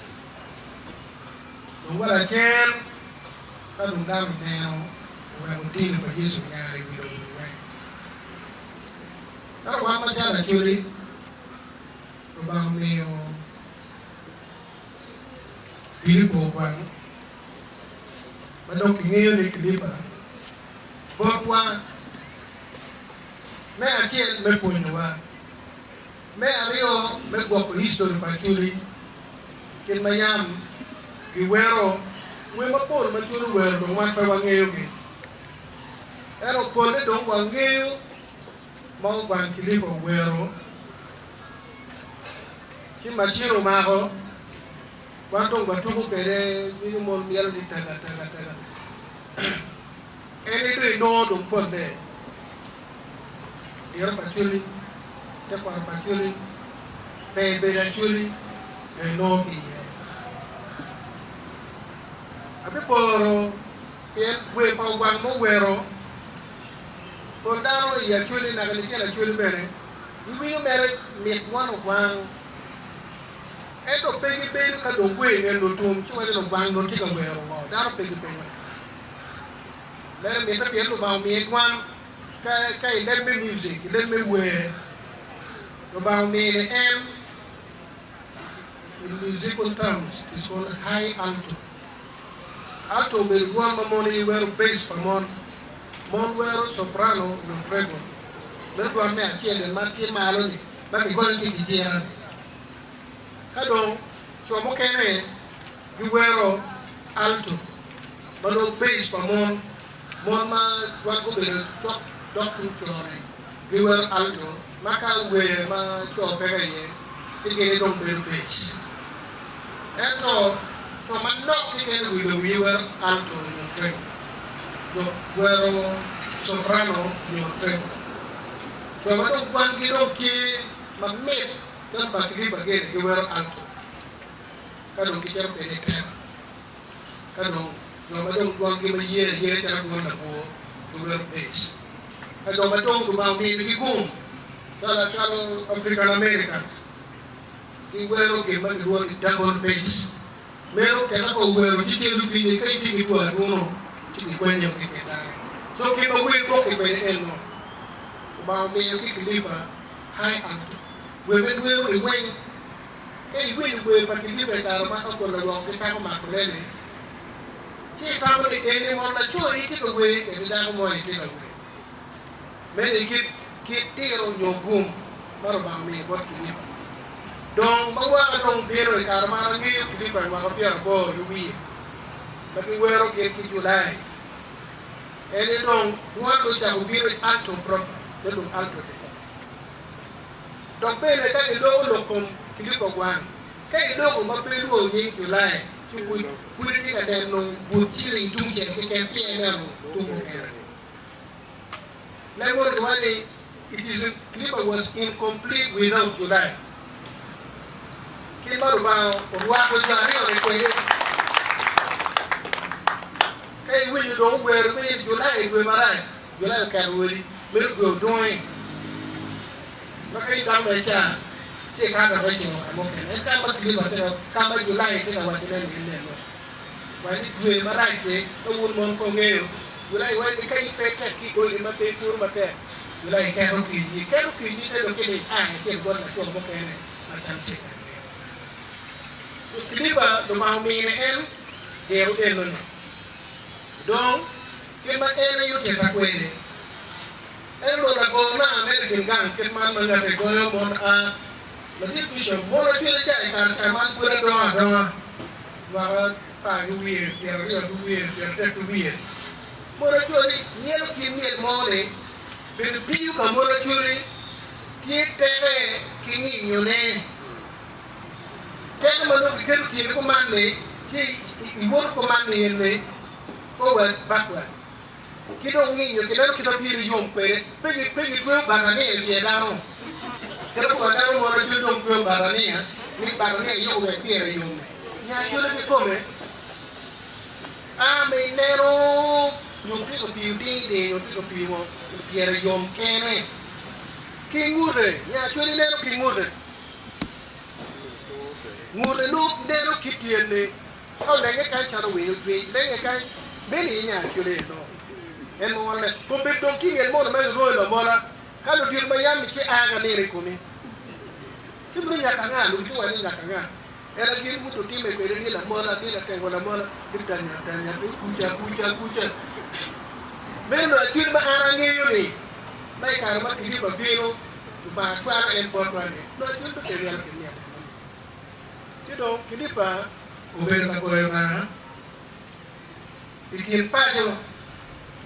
Dong wa lacen, ka dong dano oneno, oweko dini pa Yecu onya i wi lobo-ni weng. Ento wan macalo Acholi, Lubanga omiyo Pilipo ogwang, ma dong kingeyo ni Kilipa, botwa, me acel me pwonyowa. Me aryo, me gwoko history pa Acholi kit ma yam giwero wer mapol ma Acholi owero dong wan pe wangeyogi. Ento polle dong wangeyo ma Ogwang Kilipa owero ci macin omako wan dong watuko kwede winyo mon myelo ni taga taga taga en aye dong inongo dong polle. Diro pa Acholi, tekwaro pa Acholi, ber bedo Acholi dong inongo ki iye. Abiporo pien wer pa ogwang ma owero pol dano i Acholi naka litino Acholi bene giwinyo mere mit won ogwang ento pe gibedo ka dong wer en lutum ci waco ni ogwang dong tye ka wero ngo dano pe gipenyo. Mere mitte pien Lubanga omiye dwan ka i leb me music, i leb me wer. Lubanga omine en in musical terms is called high alto. Alto obedo dwon ma mon aye wero bass pa mon. Mon wero soprano nyo treble. Meno dwon me acel-li ma tye malo-ni ma kigonyo ki i kijira-ni. Ka dong co mukene giwero alto ma nongo bass pa mon, mon ma dwangi obedo cok dok tung co-ni giwero alto ma ka wer ma co peke iye ci gin dong bedo bass. Ento co manok keken i wi lobo giwero alto nyo treble, nyo wero soprano nyo treble. Co ma dong dwangi dong tye mamit calo pa Kilipa gini giwero alto ka dong gicito kwede i tenor. Ka dong jo ma dong dwangi ma yer ayera calo dwon labwor giwero bass. Ka jo ma dong Lubanga ominigi gum calo calo African Americans giwero gin ma gilwongo ni double bass. Meno keta ka owero ci celo cwinye ka itye ki two aduno ci gikwenyo ki kitane. Co kit ma wer gwokke kwede en ngo? Lubanga omiyo ki Kilipa high alto. Wer me dwero-ni weng. Ka iwinyo wer pa Kilipa i kare ma Ogol Lalwok gicako makone-ni, ci itamo ni eni mono laco aye tye ka wer kede dako mo aye tye ka wer. Meno aye kit kit tiro nyo gum ma Lubanga omiyo bot Kilipa. Dong ma waka dong bino i kare ma an angeyo Kilipa i mwaka 80 ki wiye ma giwero gin ki Julai, en aye dong dwon ocako bino i alto proper, me dong alto kikome. Dok bene ka giloko lok kom Kilipa Gwang, ka iloko ma pe ilwongo nying Julai, ci pud pud itye ka neno but ciling tungcel keken pien ineno tung mukene. Leb-moni giwaco ni it is Kilipa was incomplete without Julai. Kit ma Lubanga orwako jo aryo-ni kwede, ka iwinyo dong owero ni Julai dwe marac, Julai oketo wodi, meno dwe odunge. Ma ka itamo me ca, ci ikato dok icito ka mukene. En ka ma Kilipa tye ka, ka ma Julai tye ka wacone ni ineno. Waco ni dwe marac-ci, ka wun mon pe wungeyo, Julai waco ni ka in pe itek ki i odi ma pe ipuro matek, Julai keto kinyi. Keto kinyi te dong ki ni ia icit bot laco mukene ma cam tye ka nen. Kilipa, Lubanga omine en diro enoni. Dong, kit ma en aye otita kwede. En onongo lagona mere i kin gang kit man ma ngate goyo mon a ladit bishop mon acwele ca i kare ca man pwod adongo adonga mwaka apar ki wiye 20 ki wiye 30 ki wiye mon acwali myelo kin myel mo ni bedo piyo ka mon acwali tye teke ki nginyo ne teke ma nongo giketo tyeni kuman ni tye iwoto kuman ni eni forward backward. Ki dong nginyo, kineno kit ma pyeri yom kwede. Pe gitweyo batania i pyer dano. Kit ma dano moro cwiny dong tweyo batania, ni batania yiko wek pyere yome. Nya cwale kikome, a ma ineno nyo tye ka piyo ding ding nyo tye ka piyo ngo, pyere yom kene. Ki ngute, nya cwale ineno ki ngute. Ngute nongo neno kit tyene. Ka olenge kany calo winyo jwi, lenge kany, meno aye nya acwele eno. En ma wan Kombeddi dong ki i nget mono ma irwoyo lamola, ka ludito ma yam ci a ka nino i komi. Ci bino nyaka anga? Lubi ci waco ni nyaka anga? En aye gin muto time kwede ni lamola, ni latengo lamola, ni tanya tanya, ni kuca kuca kuca. Meno acwele ma an angeyo ni, ma i kare ma Pilipo bino, Lubanga cwalo en botwa ni, nongo acwele pe myero kimyel enoni. Ci dong Pilipa obedo ka goyo ranga i kin paco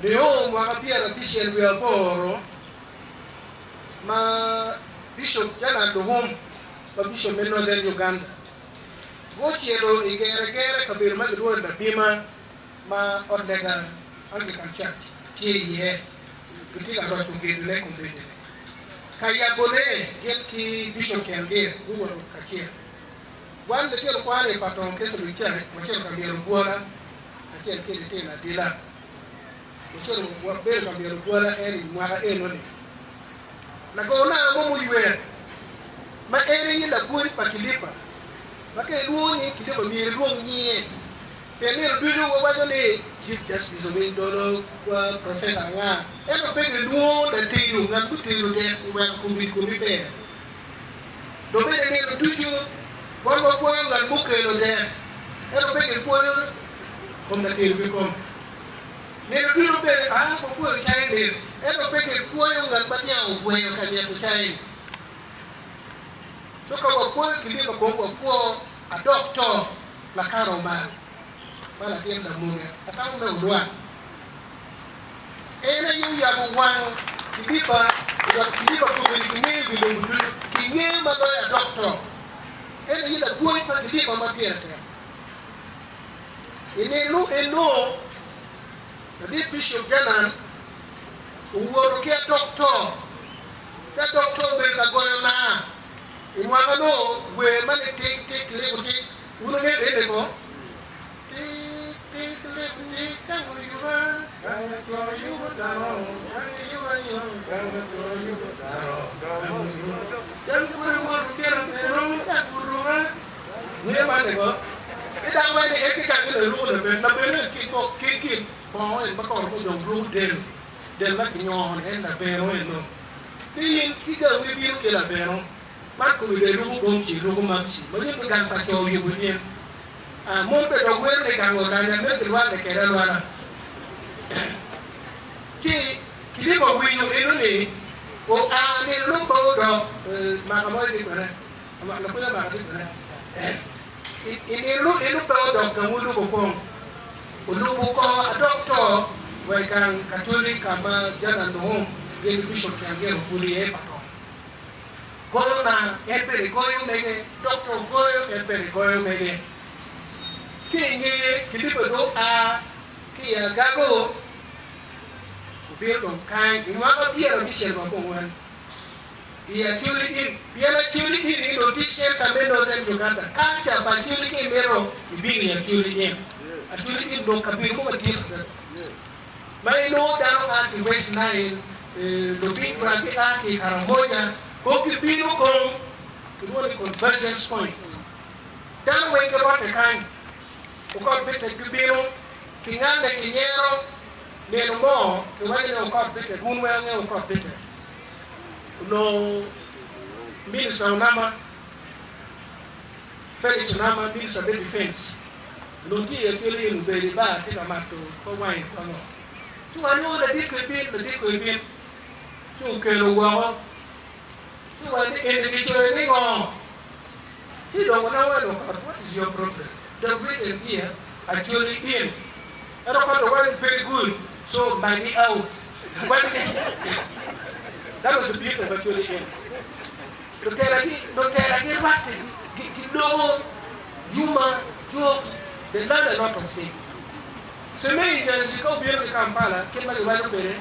nio mwaka 58 ma Bicop Janan Luhum ma Bicop me Northern Uganda gucito i Geregere kabedo ma gilwongo ni Labima ma ot lega Anglican Church tye iye gitye ka roco gedone kombeddi-ni. Ka yabone gin ki Bicop Kelgir guwoto kacel. Wan litino kwan i Patong Catholic Church wacito ka myelo bwola kacel ki litino adila. Wacito wabedo ka myelo bwola en i mwaka enoni. Lagona mo muywer ma en aye lapwony pa Kilipa ma ka ilwongo nying Kilipa myero ilwong nyinge pien nino ducu wawaco ni Chief Justice Owiny Dolo, Professor anga ento pe gilwongo latedo ngat mutedo dek oweko kombeddi komi ber. Dong bene nino ducu wan wapwoyo ngat mukelo dek, ento pe gipwoyo Kom latedo kikome. Nino ducu bene aa wapwoyo cai lit, ento pe kipwoyo ngat ma niang ogweyo ka nyeto cai-ni. Co ka wapwoyo Kilipa kong wapwo adok to lakana omalo ma latin lamone atamo me olwak. En aye oyabo wang Kilipa wek Kilipa kobedi ki ngeyo i wi lobo ducu ki ngeyo ma loyo adok to. En aye lapwony pa Kilipa ma pire tek. I nino eno, ladit Bishop Janan owoto ki adok to, ci adok to obedo ka goyo naa. I mwaka no, wer ma ni tik tik liku tik, wun wungeyo ene ko? Tik tik liku tik, kang oyuba, kang aco yubo dano, kang iyuba yo, kang aco yubo dano, kang oyuba. Cam kure woto kelo bino, dak oruka. Ngeyo man ni ko? Ki dako ma ni en ki kangi laruko laben, laben en ki ko ki gin bongo en ma koro mudong ruko del, del ma ki nyongo ni en labeno en nongo. Ki in ki gangi bino ki labeno, man komi bene ruko gomci, ruko makci, ma nyuto gang pa co oyubo nyen. Ah, mon be dok wero ni gang oranya meno ki lwale kede alwala. Ci Kilipa owinyo eno ni oa nino nongo pe odok, eh, maka mo tye kwene. I nino eno pe odok ka mulubo kong, olubo kor adok to wa i gang Katolik ka ma Janan Nohom gin ki Bishop Kyangero obuto iye pa tong. Goyo na en bene goyo mege, dok to goyo en bene goyo mege. Ki i ngeye Kilipo dong oa ki i Agago obino dong kany i mwaka 54. I Acholi Inn, pien Acholi Inn in dong tye center me Northern Uganda, culture pa Acholi ka imito ibino i Acholi Inn. Acholi Inn dong kabedo mo madit adada ma inongo dano a ki West Nile, Lupitra ki a ki i Karamoja kong gibino kong kilwongo ni convergence point. Dano weng girotte kany, Okot Bitek gibino, kingalle kinyero nino mo kiwaco ni Okot Bitek, wun weng wungeyo Okot Bitek. Onongo Minista Onama, Felix Onama, Minista me Defence, onongo tye i Acholi Inn obedo i bar tye ka mato ko wine ko ango. Ci wanongo ladit ko ebin, ladit ko ebin, ci okelo woko. Ci waco ni eni kicoyo ni ngo? Ci dong Onama waco ni Okot, what is your problem? They've written here Acholi Inn. Ento Okot owaco ni very good, so money out. That was the beauty of Acholi Inn. Lutela gi, lutela gi rwatte gi, gi loko humor, jokes, they learn a lot of things. Semei Nyanzi ka obino ki Kampala, kit ma giwaco kwede,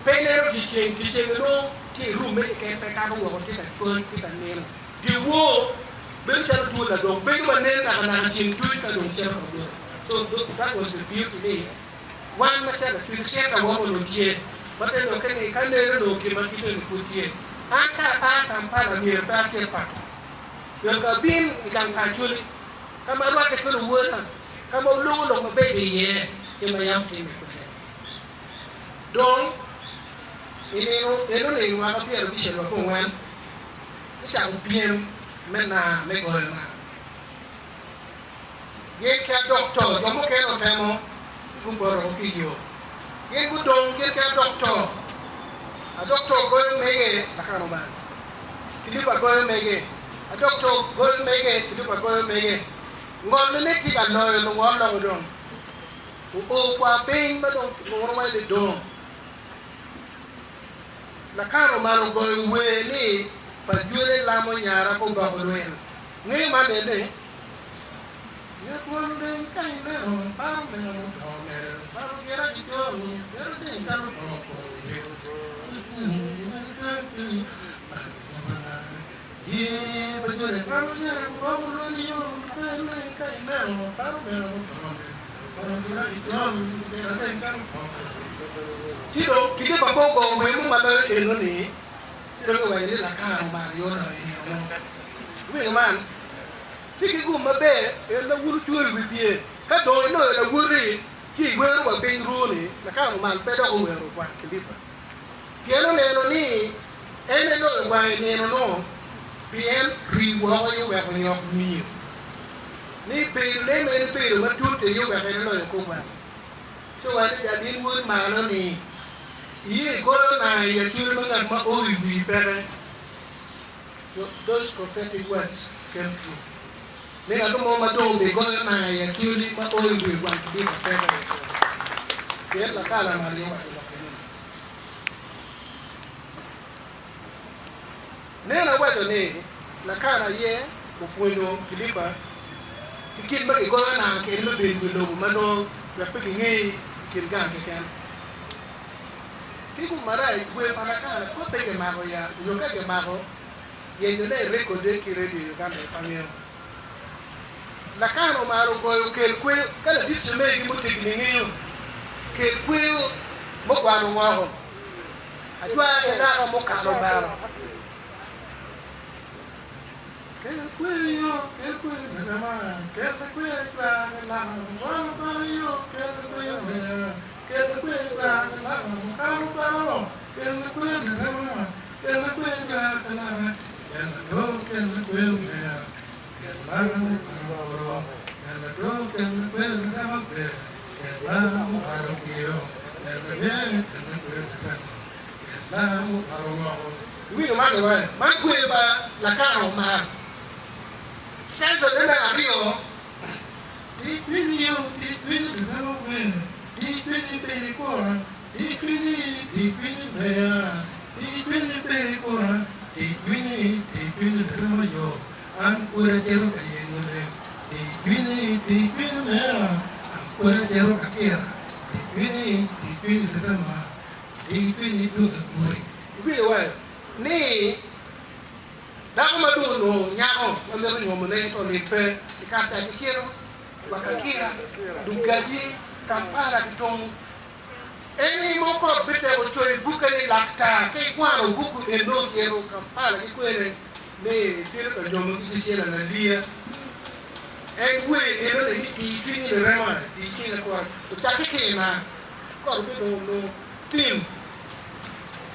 pe ineno dyeceng, dyeceng inongo tye i room me keken pe kato woko tye ka coc, tye ka nino. Dyewor bedo calo two ladong, bedo ma nen nakanaka ceng ducu ka dong cito ka buto. So that was the beauty ni Wan macalo Acholi cita wa onongo tye ma te lokke ni ka nen onongo gin ma kite ni pud tye. An ka aa Kampala myero pe acit paco. Myero ka abin i gang pa Acholi ka ma arwatte ki luwota ka ma olungo lok mabeco iye ki ma yam timme kwede. Dong i nino eno-ni mwaka 54 gicako pyem me naa me goyo naa. Gin ki adok to, jo mukene otemo gupoto ki i yo. Gin gudong gin ki adok to. Adok to goyo mege lakano man. Kilipa goyo mege. Adok to goyo mege, Kilipa goyo mege. Ngol ne tye ka loyo lungol loko dong. Oo kwa piny ma dong lungol wai ni dong. Lakano man ogoyo wer ni pa jwele lamo nyara kobako lweny. Ngeyo man ene, Ngat wang deng ka ineno, paro meno muto mere, paro gira ki joni, bedo deng calo to kong yelo. Ye pa joni paro nyara muromo lweny yo, bedo deng ka ineno, paro meno muto mere, paro gira ki joni, bedo deng calo to kong yelo. Ci dong kite pa bogo wemo ma loyo eno ni, ci dong giwaco ni lakara omaro yo loyo i nino mo. Wingo man tye ki gum maber en ma wun wucweyo i wi pye. Ka dong iloyo lawoti ci iwero wa piny runi, lakara omal pe dok owero kwang kilipa. Pien oneno ni en eloyo wange i nino-nu, pien rii woko aye oweko nyok miyo. Ni bedo ne ma en bedo matut aye oweko en oloyo kor gweng. Ci owaco ni jal in wod malo ni iye igoyo nanga i acwele ma ngat ma o i wii peke. So those prophetic words came true. Ni ngat mo ma dong obi goyo nanga i acwele ma o i wii gwang kibika peke i kore. Pien lakala na aye owaco lok enoni. Nen awaco ni lakana aye opwonyo Pilipa ki kit ma gigoyo nanga kwede me bedo i wi lobo ma nongo wek pe ginge i kin gang keken. Ki kum marac, wer pa lakana pud pe kimako ya nyo ka kimako, yenyone i rekode ki redio i Uganda aye pe angeyo. Lakana omaro goyo kel kweyo ka ladit cemegi muteggi ngeyo kel kweyo mukwano ngoko. Ajwaka ki laka mukalo baro. Kel kweyo, kel kweyo me kel kweyo ajwaka ki laka mukalo baro yo, kel kweyo me kel kweyo ajwaka ki laka mukalo baro, kel kweyo me kel kweyo ajwaka ki laka, kel do, kel kweyo me kel laka mukalo baro, kel do, kel kweyo me Iwinjo man iwaco, man kwer pa lakana omar. Stanza me aryo, Di cwinyi yo, di cwinyi lirema wer, di cwinyi bed ikura, di cwinyi, di cwinyi meya, di cwinyi bed ikura, di cwinyi, di cwinyi lirema yo. An pud acito ka yenyo lim di cwinyi, di cwinyi mera, An pud acito ka kira di cwinyi, di cwinyi lirema, di cwinyi duga guri. Iwinjo wayo ni dako ma dong onongo nyako ma mito nyomone to lim pe i kare ca gicito wa ka kira, Lugaji, Kampala ki tung En i mo kot biteko coyo i bukke ni laktar ka ikwano buk eno ocito Kampala ki kwene ni bino ka nyomo ki Cecilia Laliya. En wer eno ni ni tii cwinyi lirema tii cwinyi lakwara ocakke ki i na kot obedo dong onongo tim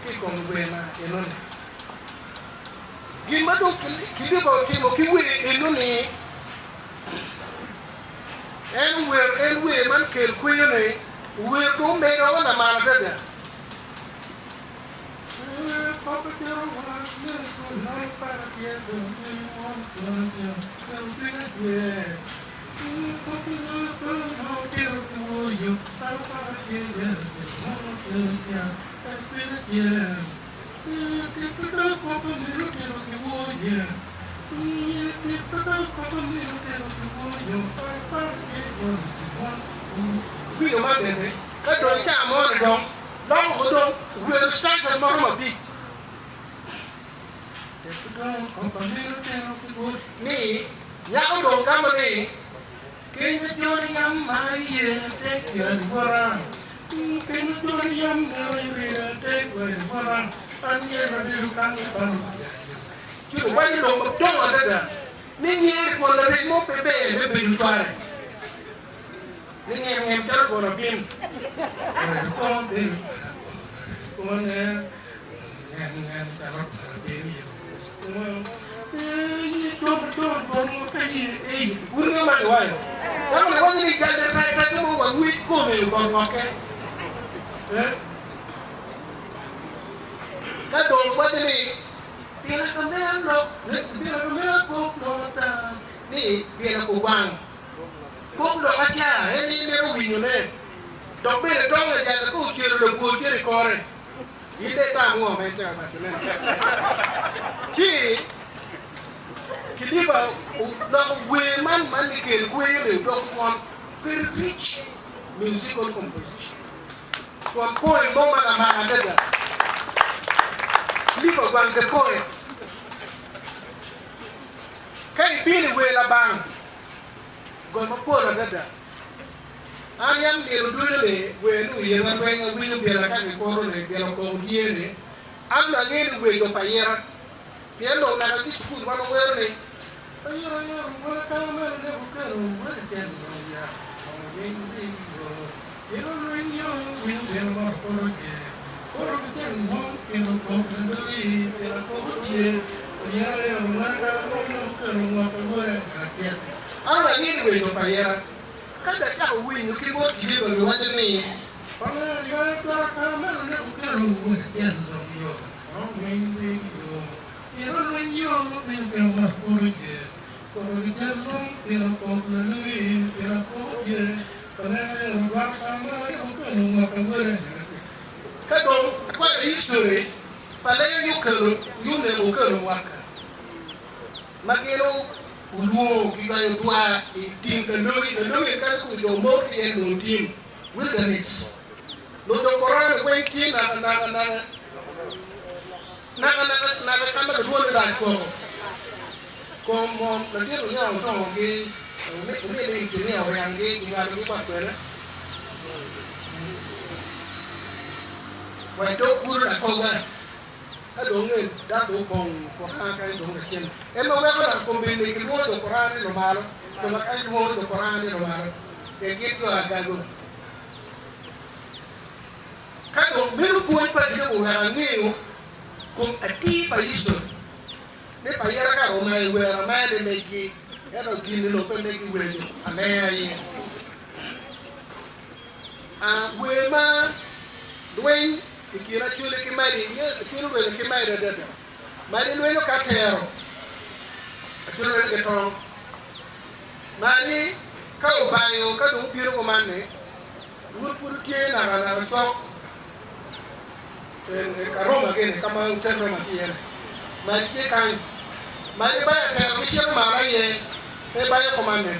ki i kom wer na eno ni. Gin ma dong Kilipa otimo ki wer eno ni En ower en wer man kel kweyo ni ower dong omedo wa lamal adada. Winyo man bene, ka dong ca mo-ni dong loko ko dong obedo stanza ma romo abic ni nyako dong gamo ni Keny joni yam ma iye tek alwora Keny joni yam ma iye tek alwora An myero abedo kany bang Ci owaco lok madongo adada ni nyeri twon larem mo pe ber me bedo cware ni ngem ngem calo twon abim. Ka dong waco ni Pira ka mera lok pira ka mera kok lok ata ni pira kowang kok lok aca en aye mito winyo ne dok bene tong ajata ka ocelo labwor cito i kore in dong itam ngo ma itye ka waco ne ci Kilipa oloko wer man man ni kel kweyo ni odoko twon very rich musical composition. Twon poem mo ma lamal adada. Lipa gwang the poem. Ka ibino i wer labang, goyo mapol adada. An yam nino ducu ni wer ni oyena lweny awinyo byela ka gikuto ni byela okoko tye ni an dong angeyo ni wer jo pa ayira pien dong naka ki i cukul wan wawero ni Ayira yero wora ka mere ne okelo were ken ya angeyo ni weco pa ayera. Ka dong acako winyo ki bot Kiriba giwaco ni, Ka dong akwano history pa leyo nyo kelo nyo oneko okelo mwaka ma gin olwongo giywayo dwar i tim lalogi, lalogi en kany kun jo mor ki en nongo tim, wilderness. Nongo Koran weng tye naka naka naka naka naka naka ka ma kilwongo ni rac koko. Kom mom latin onyango tongo gi omine engineer oriang gi ginywalo gi kwa kwene. Wa i dog gudo lakoga ka dong nge dako dong opong Koran kany dong lacen. En ma weko dok kombeddi kilwongo jo Koran ni lumalo, jo ma kany lwongo jo Koran ni lumalo pien gin jo agago. Ka dong bedo pwony pa Diogo oweko angeyo kom atir pa history ni pa yera ka roma i wero amaya ni megi ento gin ni pe megi wenyo alenga aye. A Wer ma lweny i kin Acholi ki Madi, Acholi olwenyo ki Madi adada. Madi lwenyo ka tero, Acholi lwenyo ki tong. Madi ka obayo ka dong obino kuman-ni, wun pud wutye naka naka cok ka Roma gini, ka ma otel Roma tye iye-ni. Madi tye kany. Madi bayo tero ki cito malo aye, pe bayo kuman-ni.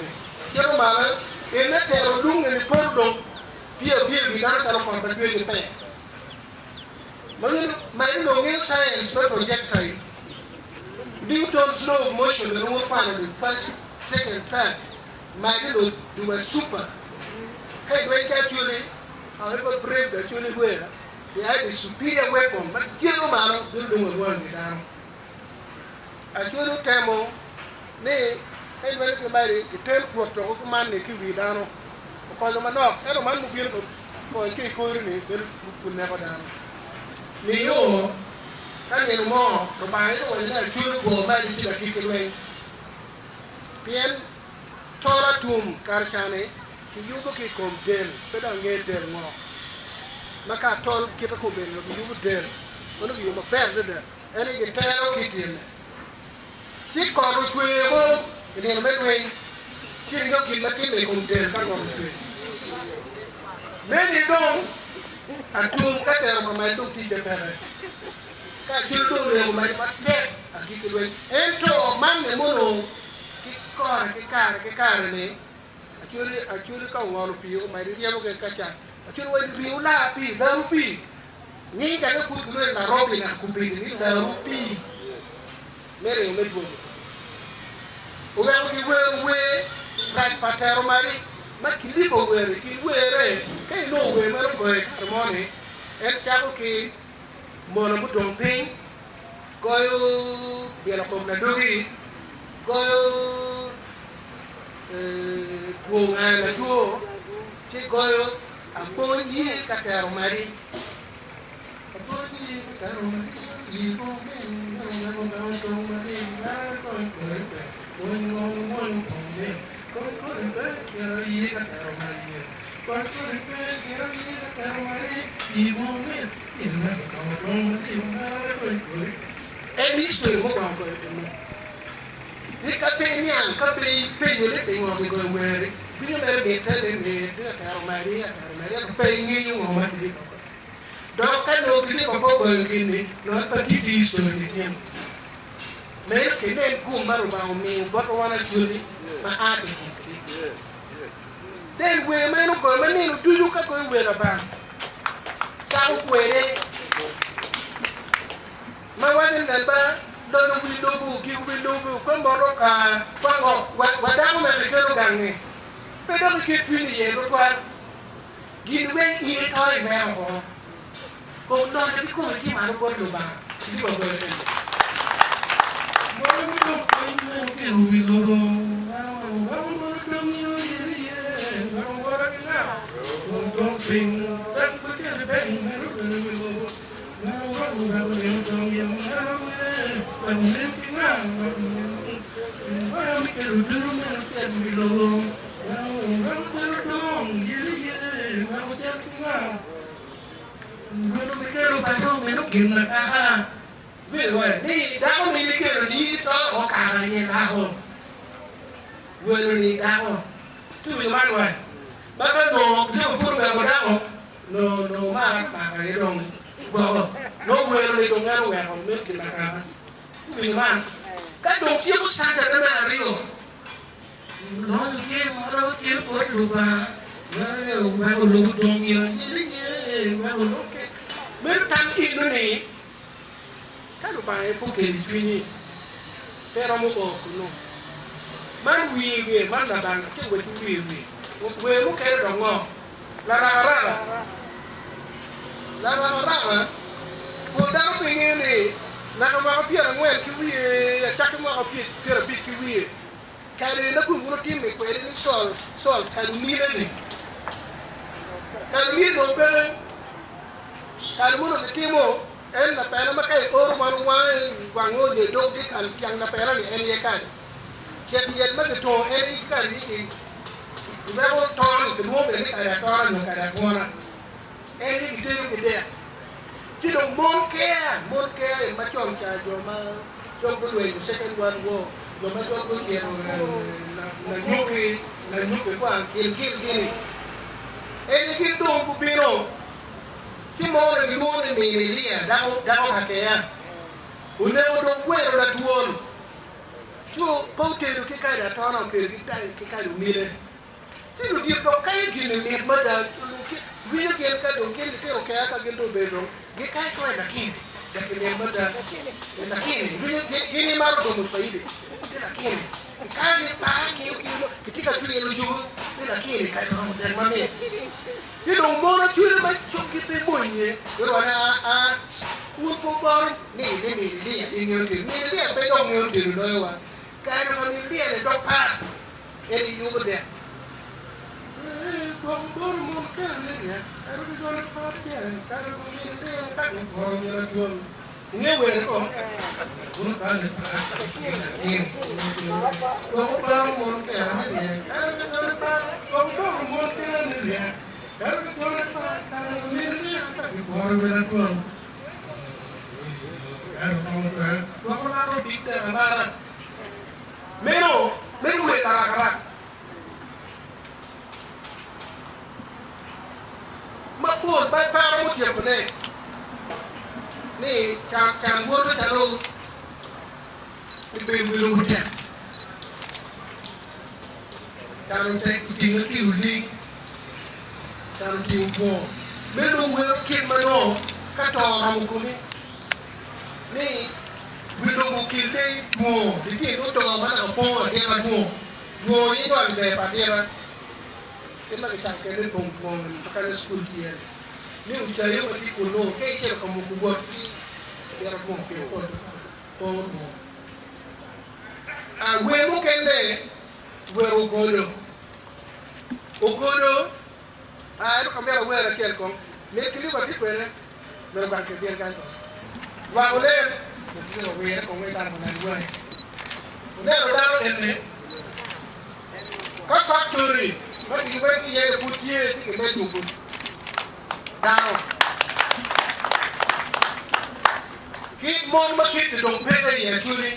Cito malo, ene tero lung eni poto dong pye pye i wi dano calo kot ma cwer ki pee. Ma inongo ngeyo science me projectile, Newton's law of motion bene wun wukwano ni first, second, third, magi onongo they were super. Ka ilweny ki Acholi, however brave the Acholi were, they had a superior weapon ma cito malo bino dong alwongo i wi dano. Acholi otemo ni ka ilwenyo ki magi giten kwot woko kuman ni ki i wi dano. Okonyo manok ento man mubino kony ki i kori ni bedo pud neko dano. Nio ka nino mo Lubanga aye owaco ni Acholi ogwo magi ci lakit ki lweny. Pien tol atum kare ca-ni kiyubo ki i kom del, pe dong angeyo del ngo. Ma ka tol kite kobedo kiyubo del ma nongo kiyubo maber adada en aye gitero ki i tyene. Ci kot ocwer mo i nino me lweny, ci inongo gin ma timme i kom del ka kot ocwer. Meni dong atum ka tero pa mac dong ticce peke. Ka acel dong orego mac matek agikki lweny. Ento manne mono ki kore ki kare ki kare-ni, acwali acwali ka ongolo pii o mac ryemo ki kaca, acwali waco ni ringo lar pii, laru pii. Nying kanya pud gilwongo ni Larobi naka kombeddi ni laru pii me ringo me dwogo. Oweko giwero wer rac pa tero magi ma Kilipa owero i kin werre. Ka inongo wer meno ogoyo i kare mo-ni, en cako ki mono mudong piny, goyo byelo kom ladogi, goyo two ngaya latwo, ci goyo Apwony ye ka tero mari. Apwony ye ka tero mari. Yi ko min yo na ko tong mari na ko ko pe. Won won won ko me. Ko ko pe kero ye ka tero mari ye. Ko ko pe kero ye ka tero mari. Yi ko min yo na ko tong mari na ko ko pe. En history mo ko ko pe. Ni ka pe iniang, ka pe ipenyo ni pingo kigoyo wer-ri, bino mere mitte ni wer tye ka tero mari, atero mari ento pe ingeyo ngo ma tye ka goyo. Dok ka nongo Kilipa pe ogoyo gin-ni, nongo pe tye ki history ni tin. Meno kinen gum ma Lubanga omiyo botwa wan Acholi ma a ki i kom Kilipa. Del wer ma en ogoyo ma nino ducu ka goyo wer Abanga cako kwede. Ma waco ni nen ba, lonyo wi lobo, gik wi lobo, ka motoka, kwa ngo, wa dako me kikelo gangi, pe dok iket cwinyi iye tutwal. Gin weng in ito imero oko. Kom lonyo ki kome tye malo bot Lubanga, Filipo ogoyo ento. wi lobo weko cal odong yene ye weko cal ki nga welo me kelo paco meno gin akaka ni dako mini kelo ni in ito o kaka aye dako welo ni dako ci winyo man wa ma ka nongo tye pud oweko dako no no mar mako aye dong gwoko nongo welo ni dong en oweko meno gin akaka. Winyo man, ka dong tyeko cantane me aryo, lonyo tye ma romo tye bot Lubanga, meno weko lobo dong yo nyeri weko lobo ke. Meno tam eno ni, ka Lubanga aye pe okelo i cwinyi, pe romo o kunu. Man wiye wiye, man Labanga tye wecci wiye wiye. Wer mukene dok ngo? Larakaraka. Larakaraka, pol dano pe ngeyo ni naka mwaka pyerangwen ki wiye acakki mwaka pyerabic ki wiye, kare na kun wun wutimme kwede ni sol, sol, kare omine-ni. Kare omine dong peke. Kare mono gitimo en lapena ma ka ioro wan wange wange onyo i dog dyekal tyang lapena-ni en aye kare. Cet yet ma gitongo en aye kare ni Giweko toro ni kilwongo bene ni kare atora nyo kare agwona. En aye gitedo ki dek. Ci dong mon kea, mon kea en macon ca jo ma cok gulwenyo Second World War, jo ma cok gucito Nanyuki, Nanyuki kwang gin gin gini. En aye gin dong gubino ci mone gilwongo ni min Elia, dako dako ka kea. Oneko dong gweno latwon. Co pe otedo ki kado atona, otedo ki kado omine. Ci ludito dok kayo gin-ni mit mada, winyo gin ka dong gin litino kea ka gin dong obedo dong gikayo akaya lakini dok limit mada. Lakini winyo gin gimaro domo Swahili ni lakini gikayo ni par kiyo kiyo gitye ka cwino jugo ni lakini kayo romo tek mamit. Ci dong mon acwele ma cokgi pe bonye girwone a wun pe wuboro ni ni min Lia ingeyo tedo. Min Lia pe dok ngeyo tedo loyo wa. Kare pa min Lia ni dok pat en iyubo dek. Gwoko boro mon kene ni ryek kare ki gone pat kene kare pa min Lia ka giboro nyen atwom. Ingeyo were ko? Wun kane pat lakini gwoko boro mon kene ni ryek kare ki gone pat gwoko boro mon kene ni ryek kare ki gone pat kare pa min Lia ka giboro nyen atwom. Meno meno wer karakarak mapol ma pe aromo tyekone ni can woto calo obedo wi lobo tek can otek otinge ki oling can otingo two meno dong wero kit ma nongo ka to oromo komi ni wi lobo okelle two litino oto ma naka pongo adita two two aye nywalo ber pa adita kit ma kicako kwede pong two ni kanya cukul tye ni ocayo ma tye kunu ka icito ka moko wot ki adita two piny pol pongo two. Wer mukene wer ogodo. Ogodo, ento ka myero awer acel kong, mit ki liba tye kwene, myero ogam ki gin kany kong. Lwak onen, myero owire kong wek dano onen wange. Oneno dano eni, ka factory ma kiyube ki iye-ni pud tye ci kimed yubo dano. Kit mon ma kit-ti dong peke i Acholi.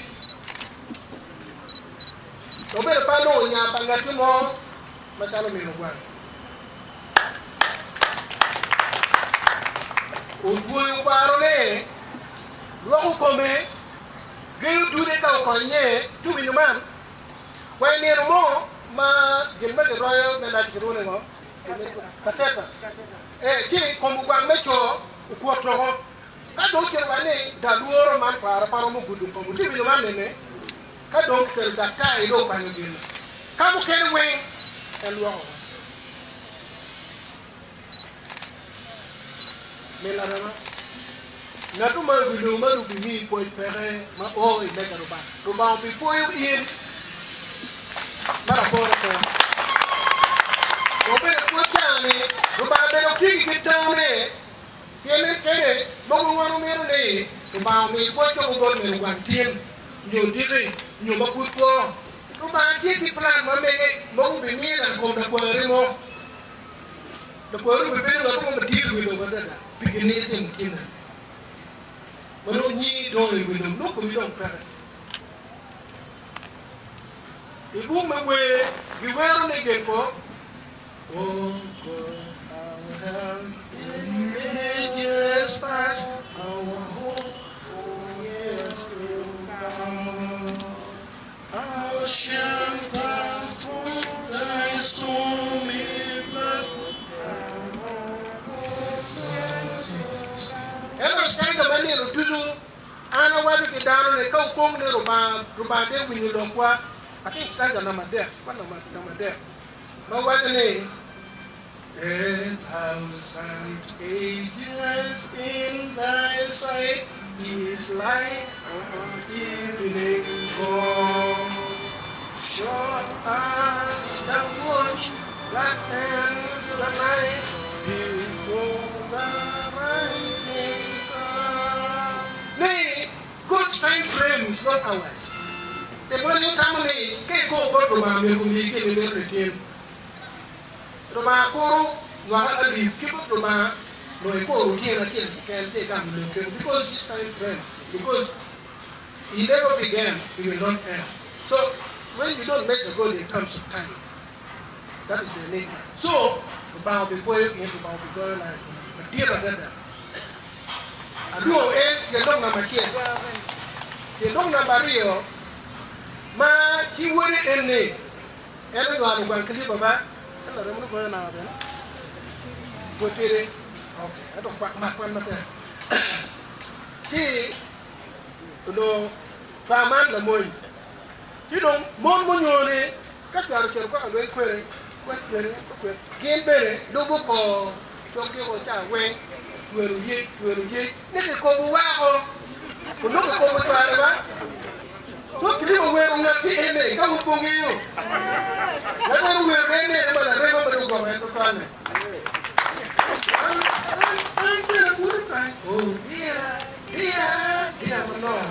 Obedo pe anongo nya pa ngatti mo macalo min ogwang. Otwoyo kwarone, lwoko kome, geyo dude ka okonye ci owinyo man. Wa i nino mo ma gin ma giroyo me lac kilwongo ni ngo? Kateta. Ee, ci kom ogwang me co okwot woko. Ka dong ocito wa ni da lworo man kwara pe romo gudo kom wuti winyo man nene ka dong kikelo daktar dong okwanyo gin ka mukene weng en lwoko woko. Min larema, ngat ma i wi lobo ma dong bimiyi pwoc peke ma o i mega Lubanga. Lubanga obipwoyo in ma lapore pe. Obedo pwoc ca-ni, Lubanga bene otye ki tamme. Pien en kene mogo wan wamito ni Lubanga omi pwoc cogo bot mego gwang tin, nyo diki, nyo ma pud kwo. Lubanga tye ki plan ma mege obimyelo i kom lakwari mo. Lakwari obibedo ngat mo madit i wi lobo adada pi gin ma itimo tinne. Ma nongo nyingi dong i wi lobo, nongo komi dong peke. I buk me wer, giwero ni gin ko, Oh God, our help in ages past, our hope for years to come. Our shelter from thy stormy blast, Ento stanza me nino ducu, an awaco ki dano ni ka wukong ni Rubanga, Rubanga tye winyo lokwa. Atye i stanza namba adek, kwan namba adek, ma waco ni, A thousand ages in thy sight is like an evening gone, short as the watch that ends the night before the rising sun. Ni God's time frame is not ours. Te mon ni tamo ni ka ikok bot Rubanga myero omiyi gin ma imito nitin. Lubanga kuro mwaka alip ki bot Lubanga nongo ikuro otyeno acel keken ci igamo lok keno because his time frame because he never began he will not end so when you don't measure God in terms of time that is the enigma so Lubanga obigoyo in Lubanga obigoyo laa i komi madit adada adwongo en tyen lok namba acel tyen lok namba aryo ma ci wode en ni En onywalo gweng ki liba ba? Ka larem ni goyo nanga bene pwod tidi. Ok, ento kwak mak kwan matek. Ci onongo cwar man lamony. Ci dong mon munyoni ka cwar ocito kwa ka lweny kwede, kwa kwede, kwa kwede, gin bene lubo kor coggi o ca weng, twero yec, twero yec, ni kikobo wako. Onongo kikobo cware ba? So kilibo wero ngat ki ene ka wun pe wungeyo. Ngat meno wero ene ene ma larema ma dong gwoko en tutwalle. An an an bene abuto kany. Oh dia dia dia manok.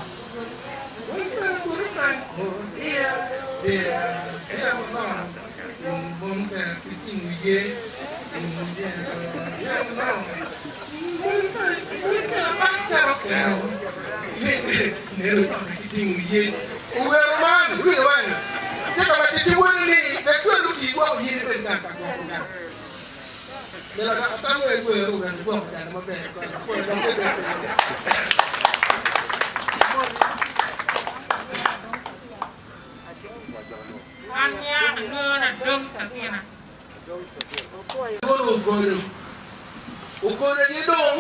An bene abuto kany. Oh dia dia dia manok. Wun mon ber ki tingo ye. Tingo ye dia manok. Mon ber mon ber bak calo keo. Owero man, iwinyo wany? Tye ka waco ki woni ni, Wek cwalo tii gwoko in ibed gang ka gwoko gang. Myero atamo en wero wek igwoko jalo maber twal. Apwoyo dok bed bene piny. An nya alwongo Adong Sakina. Lworo ogodo. Ogodo aye dong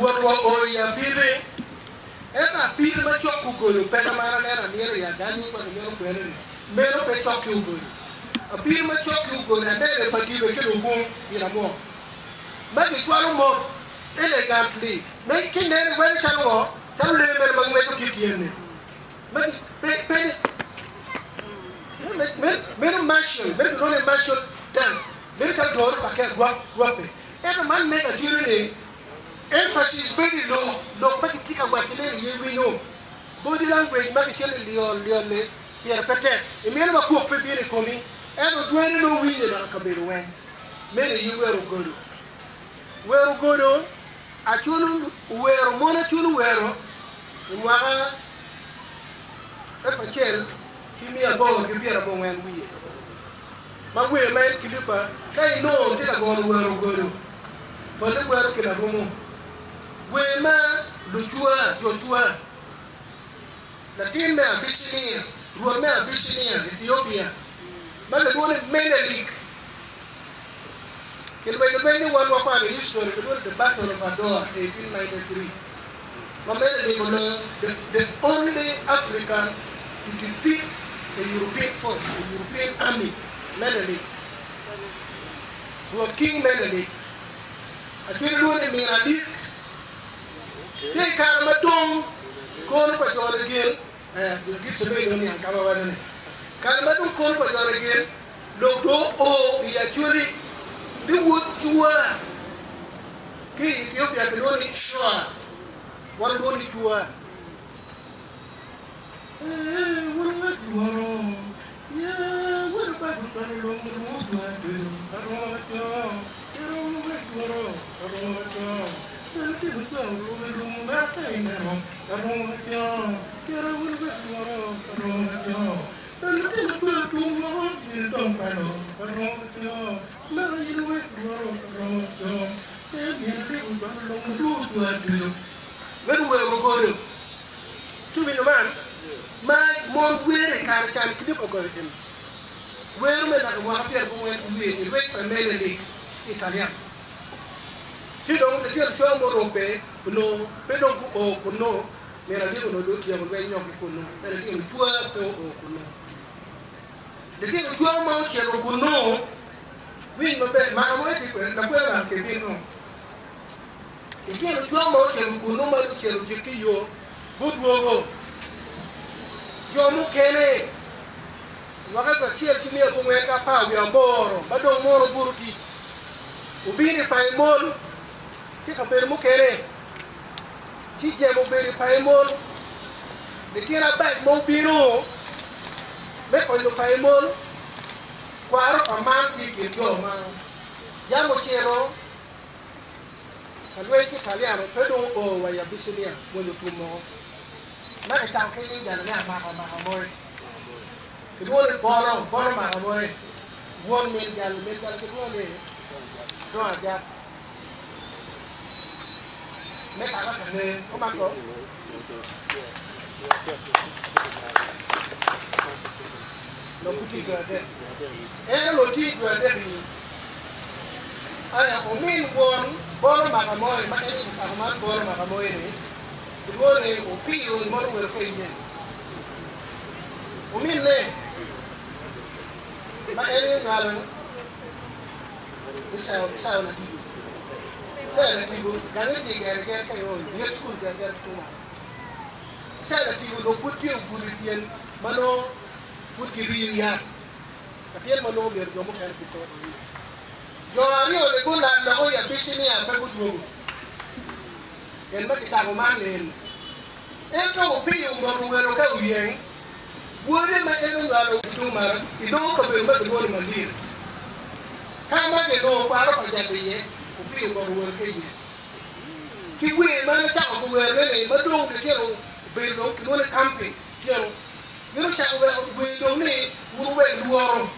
wot wa o i apite. Ento apite ma cok ki ogodo pe ka ma an aneno amito i aganyi kwa gimito kwene ni meno pe cok ki ogodo. Apite ma cok ki ogodo anene pa gibe ki lubung gin amwok ma gicwalo mot elegantly me ki nene welo calo ngo calo lee meno ma ngweco ki tyene. Meno martial, meno kilwongo ni martial dance, meno calo doro pa ker gwok rwatte. Ento man mega cwinyo ni emphasis bedo i lok, lok ma kitye ka wacone ni ye winyo. Body language ma kicelo i lyol lyol-li pire pe tek. Imito ma kwok pe bino i komi, ento dwani nongo winye dok i kabedo weng. Meno aye wero godo. Wero godo Aculu owero mon Aculu owero i mwaka elfu acel ki miya aboro ki pyerabongwen wiye ma wer ma en Kilipa ka inongo tye ka gono wero ogodo pole wero ki larumo wer ma lucwa jocwa latin me Abicinia rwot me Abicinia Ethiopia ma kilwongo ni Menelik. Kilwenyo lweny ni wan wakwano i history kilwongo ni the battle of Adoa 1893 ma Menelik oloyo the the only African to defeat a European force, a European army, Menelik Rwot King Menelik acwele lwongo ni Mira Adik tye i kare ma dong kono pa jone gin eh gitye me niang ka ma waco ni kare ma dong kono pa jone gin Lok dong oo i Acholi ni wod cua ki i Ethiopia kilwongo ni Shua, wan lwongo ni cua. Ee, wun ajworo, ye, wun. Ma mon wer i kare can Clip ogoyo en wer me laka mwaka pyerabongwen ki wiye i rwec pa Menelik i Italian. Ci dong litino co murubbe onongo pe dong guo kunnu, min adik onongo dong otyeko lweny nyo ki kunnu, ento litino cwa pe oo kunnu. Litino cwa ma ocito kunnu, winj maber, maka mo tye kwede, lakwer man kebino. Litino cwa ma ocito kunnu ma gucito jik ki yo, gudwogo. Jo mukene, mwaka acel ki miya abongwen ki apar wiye aboro ma dong mono obuto tic, obino i Paimol ki kabedo mukene, ci jemo obedo i Paimol. Litino abac ma obino me konyo Paimol, kwaro pa man tye i kin jo ma yam ocito Ka lweny ki Italiano pe dong oo wa i Abyssinia mwonyo tum moko ma kicako ki nying jalo me amaka maka moe. Kilwongo ni bolo, bolo maka moe. Won min jalo, min jalo kilwongo ni Dong Ajak. Me kaka ka ner, omako. Lok tye dwe adek. En onongo tye dwe adek i Aya omin won bolo maka moe ma en ocako man bolo maka moe ni kilwongo ni Opiyo i mono welo ka inye. Ominne ma en onywalo Icao Latigo. Icao Latigo gange tye Gerger ka io i nget cukul Gerger ki tung malo. Icao Latigo dong pud tye ogudo i tyen ma nongo pud kiriyo yat. Latin ma nongo myero jo mukene pud pe ori. Jo aryo-ni gulal loko i Abicinia pe gudwogo. Gin ma kicako man nen. Ento Opiyo omoto welo ka oyeng, wode ma en onywalo ki tung malo i dog kabedo ma kilwongo ni Malir. Ka ma ginongo kwaro pa jal iye, Opiyo omoto welo ka oyeng. Ki wer ma en ocako ki werone-ni ma dong litino obedo dong kilwongo ni camping tyeno. Gin ocako weko wer dong ni, Wun wuwek lworo,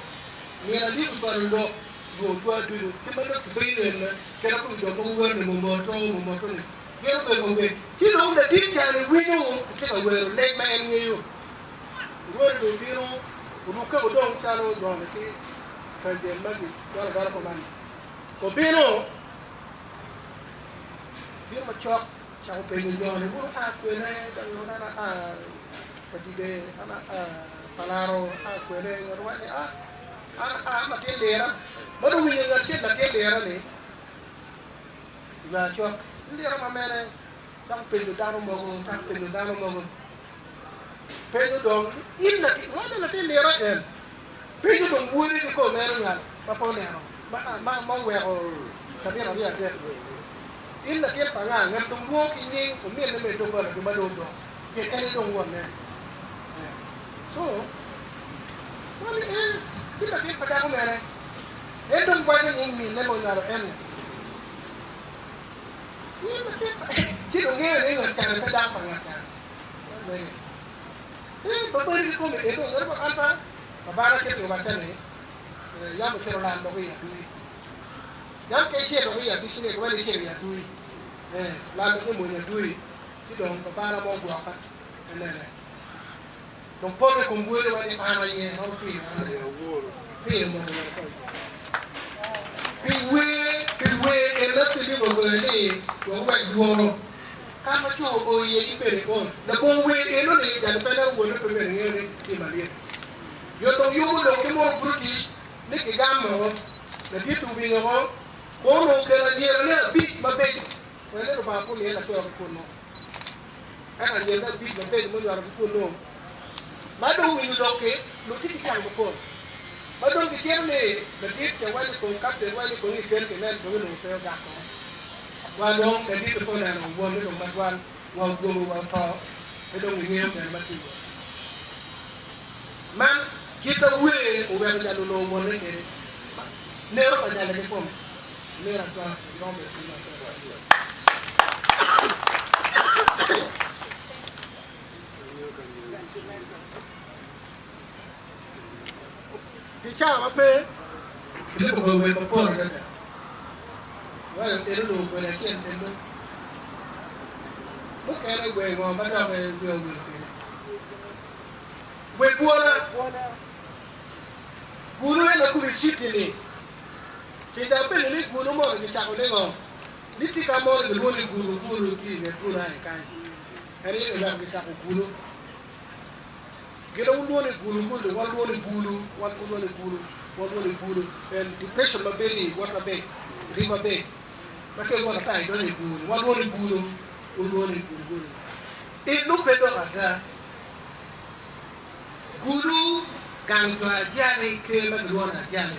myero adyek ocwalo lok lwor cwa ducu, kit ma dok kibedo ene, kit ma kong jo mogo wero ni momoto, momoto ni. Gin obedo ka wer. Ci dong latin ca-ni winyo kitye ka wero leb ma en ngeyo. Rwode dong obino, orukke odong calo joni ki kanjel ma gidolo adola kuman-ni. Obino, bino macok. Cako penyo jo ni, Wun wua kwene? Dok nongo an aa Kadibe, an aa Palaro, aa kwene? Ngat owaco ni, Aa, an aa latin lira. Ma dong owinyo ngat acel latin lira-ni, oywaya cok, Lira ma mene? Cako penyo dano mogo, cako penyo dano mogo. Penyo dong, In latin, ngat ni latin lira en? Penyo dong wode kikome en onywalo ma pe oneno, ma oweko cabit aryo adek. In latin pa anga? Ngat dong lwongo ki nying ominne me doggola-gi ma dong odong, pien en aye dong wonne. Co ma ni, Ee, in latin pa dako mere. En dong waco nying minne ma onywalo en-ni. In latin pa. Ci dong ngeyo ni ngat ca-ni pe dako pa ngat ca-ni. Ee, babani kikome en dong ngeto an pa babana kit giwacca ni, Yam ocito lal lok i adui. Yam ka icito ki i abicine giwaco ni icito i adui. Ee, lal dok imwonyo adui, ci dong babana mo ogwoka enene. Dong poto i kom wode wa ni an aye ma opiyo an aye. Piyo mono wek oto iye. Pi wer, pi wer en ma Pilipo ogoyo ni wek owek lworo. Ka ma co o iye gi bene ol. Labongo wer eno-ni, jalo pe neno wode pe bene ngeyo ni tye malyet. Jo dong yubo lok ki mono British ni kigamo ladit owinyo ko, ma onongo okelo anyirane abic mabeco, wek ni Lubanga pe omiye laco ki kunnu. Ento anyirane abic mabeco ma onywalo ki kunnu, ma dong owinyo lok-ki, onongo tye ki can mapol, ma dong gitito ni ladit ca waco kong, kapten waco kong ikel kinen dong onongo pe ogak ko. Wa dong ladit-ti pe oneno wonne dong matwal, wa odwogo wa oto, pe dong ingeyo gin ma tye iye. Man. Kit a wer oweko jal onongo wonne kwede, neno pa jalle kikome, myero atwa iromo bedo piny maber. Pi cawa ma pe, Pilipo ogoyo wer mapol adada. Waco en onongo gweno acel kendo. Mukene gwe ngo ma dok wiye owil kwede. Gwe bwona. Gulu en akulu i city ni. Tika apenyo ni gulu mono kicako ni ngo? Ni tika mono gilwongo ni gulu gulu tye i nget gulu aye kany. En aye oweko kicako gulu. Gin ma wulwongo ni gulu gulu wan lwongo ni bulu, wan wulwongo ni gulu, wan lwongo ni bulu. En depression ma bedo i water bed, river bed, ma ka iwoto ata idonyo i bur ni, wan lwongo ni bulu, wun lwongo ni gulu gulu. I lubbe lok ada, gulu gang jo ajali ker ma gilwongo ni ajali,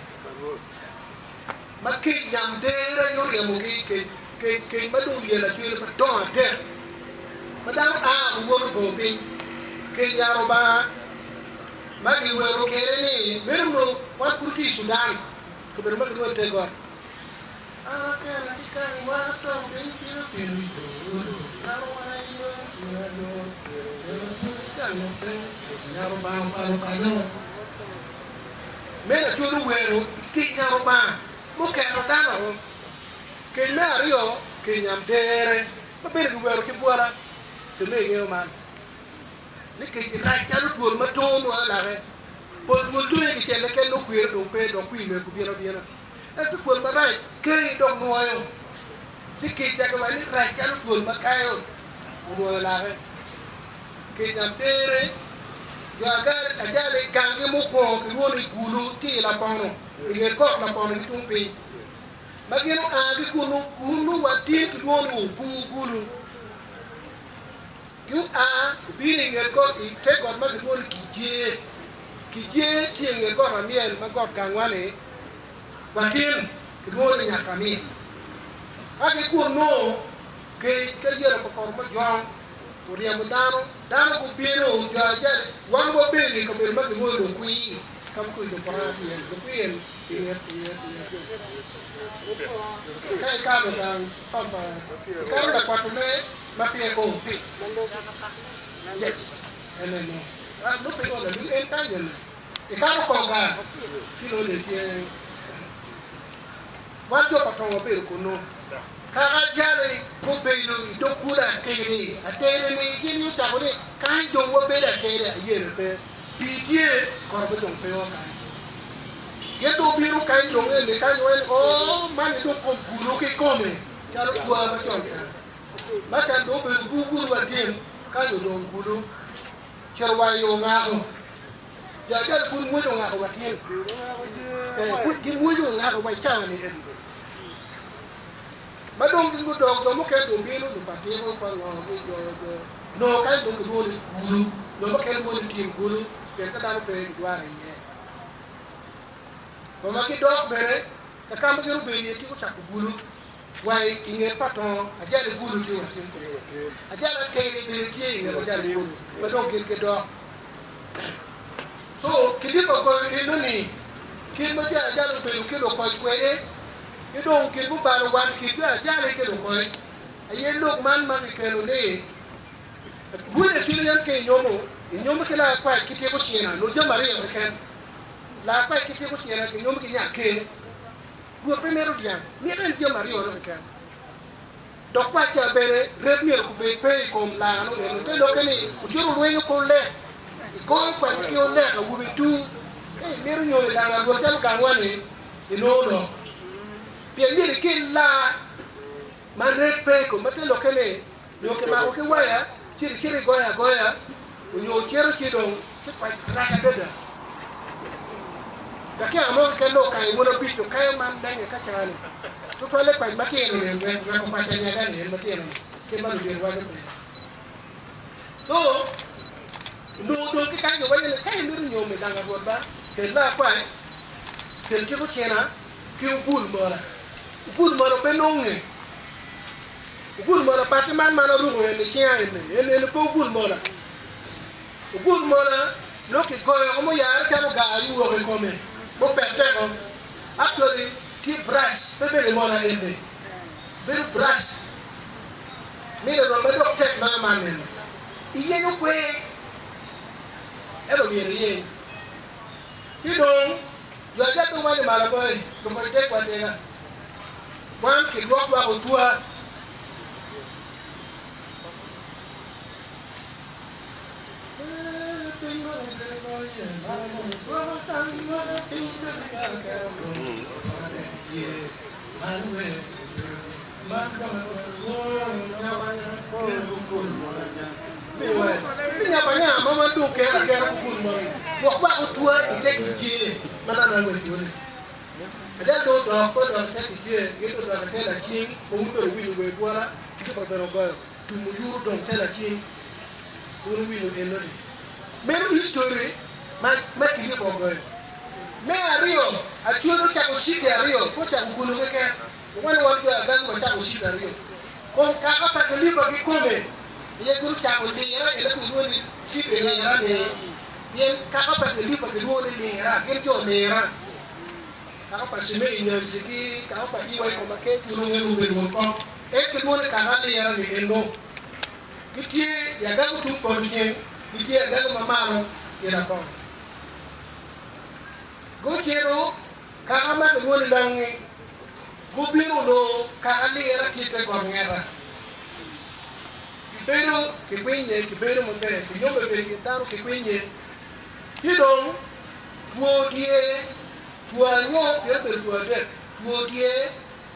ma kec nyamdere aye oryemogi, kec, kec, kec ma dong lyel acwele madongo adek, ma dano a wuwoto bor piny, kec yaro Lubanga ma giwero kede ni meno onongo wan pud tye i Sudan, kabedo ma gilwongo ni te got. An akena ki kany wa to piny pino pino i polo, an wa yo pino yo pino pino pino kany pe, yaro Lubanga opalo paco. Meno acwalo wero kec yaro Lubanga muketo dano. Kec me aryo kec nyamdere ma bene giwero ki bwola jo me ingeyo man ni kec rac calo twol ma tongo nwoyo lake. Pol twol tonge kicel keken nongo kwire dong pe dok kwir myero gubin abina. Ento twol marac kei dok nwoyo ci kec cake wa ni rac calo twol ma kayo onwoyo lake. Kec nyamdere jo ajali ganggi mukwongo kilwongo ni Gulu tye i Lapono inget got Lapono ki tung piny. Ma gin oa ki kunnu, kunnu wa tin kilwongo ni Obur Gulu. Gua gubino i nget got, i te got ma kilwongo ni Kijee. Kijee tye i nget got Amyel ma got gangwa-ni wa tin kilwongo ni Nyakamyel. Ka ki kunnu, kec ka yelo pa poto mojong oryemo dano, dano gubino, jo acel, wan wabedo i kabedo ma kilwongo ni Lukwir, ka ma kodi Luporanga tye iye-ni. Lukwir en i nget, i nget, i nget yo. Ka ikato gang papa, ikato lakwato me ma pire o pi. Yes, en eno. Ah, nongo pe o ladul, en kany eno. Ikato koga, ci nongo dong tye. Wan jo pa tong wabedo kunnu. Kaka jali gubedo i dog kulu atir-ri, atir-ri-ni gin gucako ni, Kany dong wabedo atir-ri, ayelo pe, pii tye, kono pe dong pe o kany. Gin dong obino kany dong eni kany weng, oo, man ni dong kom kulu kikome, calo tua macon ca. Ma can dong obedo bur kulu wa tyen, kany odong kulu, cito wa i ongako. Jo acel pud ngweco ongako wa tyen. Ee, pud gingweco ongako wa i cawa-ni eni. Ma dong gin gudok, jo mukene dong bino, lupatiko pa ngo, gi jo, jo, nongo kany dong gilwongo ni kulu, jo mukene lwongo ni tim kulu, pien ka dano pe gidwaro iye. Wa ma gidok bene, ka ka ma gin obedo iye tye gucako bulu, wa i nget pa tongo, ajali bulu tye wa tye kunu. Ajali akeri bene tye i nget ajali bulu, ma dong gin gidok. So, kilipa ogoyo eno-ni, kit ma jo ajali obedo ki lukoc kwede, ki dong kit mubalo wat i kin jo ajali ki lukoc, aye lok man ma kikelo ni, Rwodi acwiny yam ka inyomo, inyomo ki lakwac ki tiko cina, nyo jami aryo keken. Lakwac ki tiko cina kinyomo ki nya ker. Rwot pe mito dyang, mito en jami aryo-nu keken. Dok kwac ca bene ret myero kubed pe i kom laa-nu eno. Te lokke ni wucito wulwenyo ki olek, igoyo kwac ki olek awobe tur. Ka imito nyomo i gang Rwot calo gangwa-ni, inongo lok. Pien myero ikel laa ma ret pe i kom, ma te lokke ni nyo kimako ki waya ci icito igoyo agoya, onyo ocito ci dong ci kwac rac adada. Dakika mo keken nongo okayo won abic okayo man lenge ka cani, tutwalle kwac matino-ni wek weko kwac anyaga-ni en matino-ni kit ma ludito waco kwede. So, onongo dong ki kany giwaco ni ka imito nyomo i gang Rwot ba, kel laa kwac, kel ciko cina ki ogul mola. Ogul mola pe nonge. Ogul mola pati man man aruko eni cinga eni, eni eni pe ogul mola. Ogul mola. Nongo kigoyo ko muyare calo gar iwok i kome mupette ko. Actually tye brush pe bedo mola eni bedo brush mine dong ma dok tek loyo man eni. Iyenyo kwer ento myero iyeny. Ci dong jo ajabe wanyo malo boy lukoc dek wa deka wan kidwok wako otwa. Wun wuwinyo enoni. Meno history ma ma Kilipo ogoyo. Me aryo, Acwele ocako citi aryo, pe ocako Gulu keken. Wan wan jo Agagu wacako citi aryo. Kom kaka pa Kilipo kikome aye gin ocako lira ene kilwongo ni citi lira ni, pien kaka pa Kilipo kilwongo ni lira, gin jo lira. Kaka pa Cimei Nyanzi ki kaka pa EY Komakec onongo en obedo won kom, en kilwongo ni kaka lira ni eno. Gitye i agago tung poto ceng, gitye i agago ma malo gin akongo. Gucito kaka ma kilwongo ni Langi, gubino onongo kaka lira tye i te got ngeta. Gibedo kikwinye, gibedo maber, giyombe bedo i kin dano kikwinye. Ci dong two tye, two anyo, pien obedo two adek, two tye,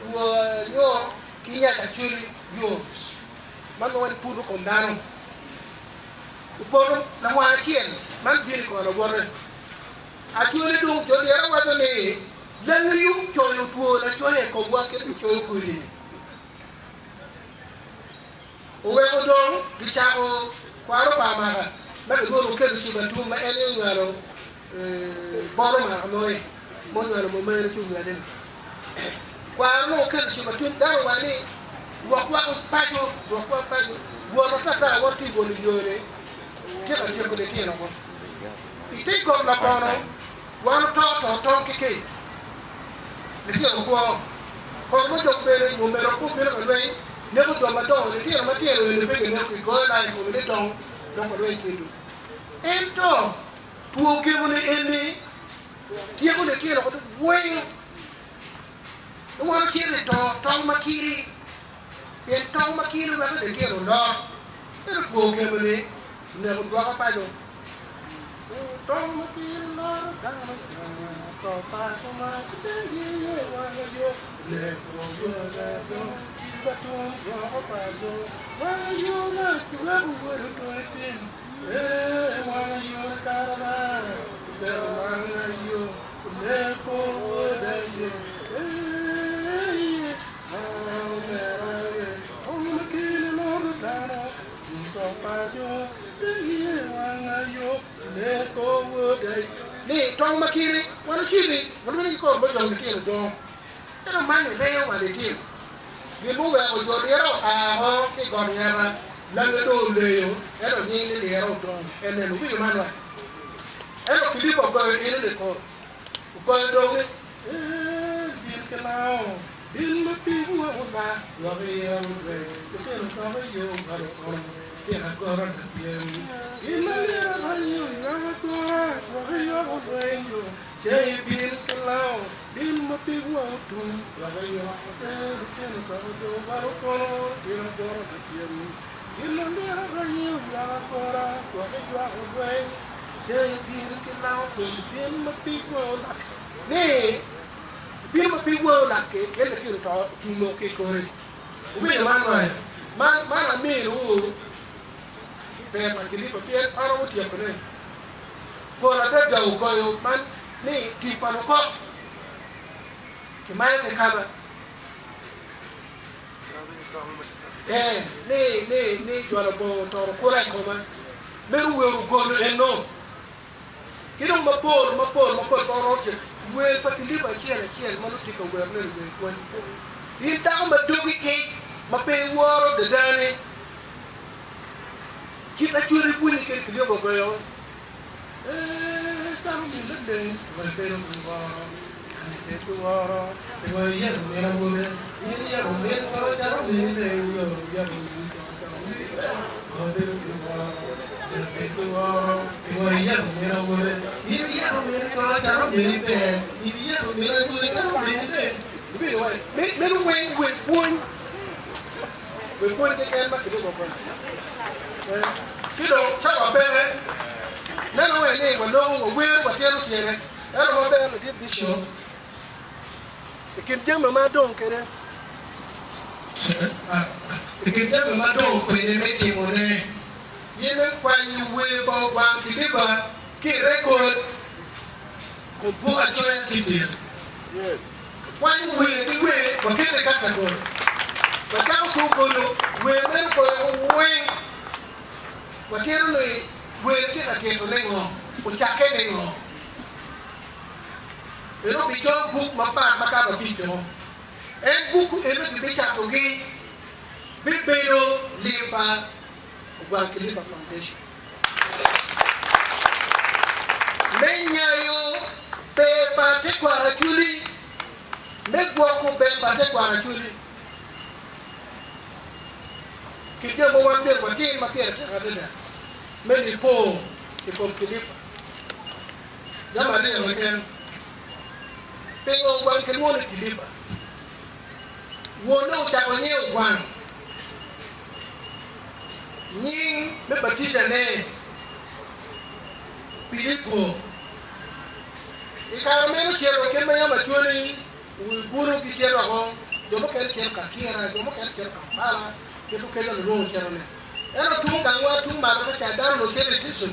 two anyo ki nyac acoli yo man ma wan puto kom dano opoto lawang acel man bino i kor lawote. Acoli dong jo dyere waco ni langi yub coyo two lacoya i komwa kit ma coyo kodi ni. Oweko dong gicako kwaro pa amaka ma gilwongo Okello Cibatum ma en aye onywalo Boro maka loye ma onywalo Momero ci onywale ni. Kwaro nongo okelo Cibatum dano owaco ni dwok woko paco dwok woko paco wot atata wot ki golo yone tye ka tyeko litino ko. I te got lakono wan oto to tong ki kec litino kwo kor mo dong bene nyo omero pe obino ka lweny neko jo madongo litino matino eni pe gineko kigoyo lac i kome ni tong dok walweny kwedwu ento Two gemo ni eni tyeko litino ko weng. Ni wan ocito i to tong ma kiri, pien tong ma kiri weko litino olot. Ento two gemo ni oneko dwoka paco. Tong ma kiri loro dano to paco ma kibedo iye wanga yo neko wora dong ciba tum dwoko paco wanga yo na kiweko wod otoyo tim. Ni tong ma kiri wan ociti walweny ki kor ma jong litino dongo ento man ireyo wa litino. Gin muweko jo lira oa oko ki i got ngeta, lange dong oleyo, ento nying ni lira odong. En neno owinyo man wa? Ento Pilipo ogoyo ine ni kor, ogoyo dong ni, Ee, bin ki lango, bin ma pig wa olak, dok iye olweny, litino dok i yo malo kono, tyen agora lapyem. Gin ma lira ranyi oywak atura, dok iye olweny yo, ce ibin ki lango, Bin ma pig wa otum, dok iyoko te litino dok odo walo kono litino goro lapyem. Gin ma myero aranyi oywak agora, dok iywako lweny, ce ibin ki lango kom bin ma pig wa olak ni bin ma pig wa olak-ki pien litino to otumo ki i kori. Wuwinyo man loyo? Man, man aminiwu ber pa Kilipa pien an aromo tyekone. Pol adada ogoyo man ni tic pa lukok kimayo ki kaba. Ee, ni, ni, ni jwalo bongo otoro kura i koma. Meno wer ogolo eno. Ki dong mapol, mapol, mapol pe oromo tyeko. Wer pa Kilipa acel acel ma nongo tye ka werone ni wer pwony. In dako ma dogi kic, ma pe iworo dadani, Kit acwali bwunyi kede kilyogo ogoyo. Ee, calo min leleng, wa ibedo ki woro, an ibedo ki woro, pingo iyero min awobe? In iyero min to calo min leng, yo iyero min to calo min leng, wa ibedo ki woro, an ibedo ki woro, pingo iyero min awobe? In iyero min to calo min ber, in iyero min awobe calo min leng. Ibino wa, meno weng wek pwony, wek pwony keken ma kiloko koni. Ci dong cawa peke, neno wek ni waloko, wawero, watito tyene. Ento maber ladit bicop i kin jami ma adong kwede. I kin jami ma adong kwede me timone, gin me kwanyo wer pa Ogwang Kiliba ki i rekod kun buk acoya ki i tyeno. Kwanyo wer ki wer waketo i katagori. Wacako ki ogolo wer meno koyo weng. Watito ni wer tye ka tito ni ngo, ocakke ni ngo. Eno obicoyo buk mapat makato abico. En buk eno gibicatogi bibedo lim pa Ogwang Kilipa Foundation. Me nyayo ber pa tekwaro Acholi, me gwoko ber pa tekwaro Acholi ki jo ma wan myero watim ma pire tek adada me nipo i kom Kilipa. Jami aryo keken. Pingo ogwang kilwongo ni Kilipa? Wonne ocako nyinge Ogwang. Nying me batijane Pilipo. I kare meno cito kit ma yam acwali wi bulu gicito woko, jo mukene cito Kakira, jo mukene cito Kampala, kit mukene lulwongo cito-ni. Ento tung gangwa tung malo ka ca dano onongo cito i Teso,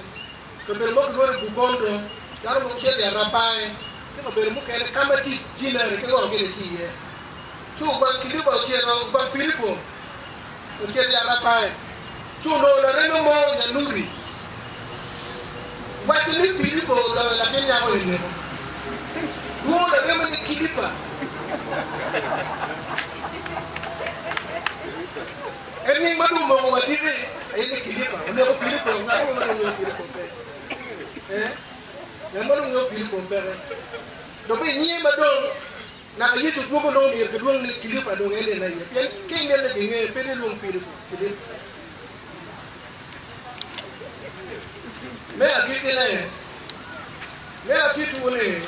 kabedo mo kilwongo ni Bugondo, dano mogo cito i Arapai ki kabedo mukene ka ma tic jinari ki ngo gini tye iye. Ci ogwang Kilipa ocito, ogwang Pilipo ocito i Arapai, ci onongo lareme mo Nyanuri. Waco ni Pilipo oloyo latin nyako eni woko. Lwongo lareme ni Kilipa. En nying ma dong omoko wa tiki aye ni Kilipa. Oneko Pilipo, ngat mo ma dong ngeyo Pilipo pe. Eh, ngat ma dong ngeyo Pilipo peke. Dok bene nyinge ma dong Naka Yecu dwogo nongo myero gilwong ni Kilipa dong en ene aye, pien ka inene gingeye pe nilwong Pilipo, Kilipa. Me agikkine, myero atitwu ni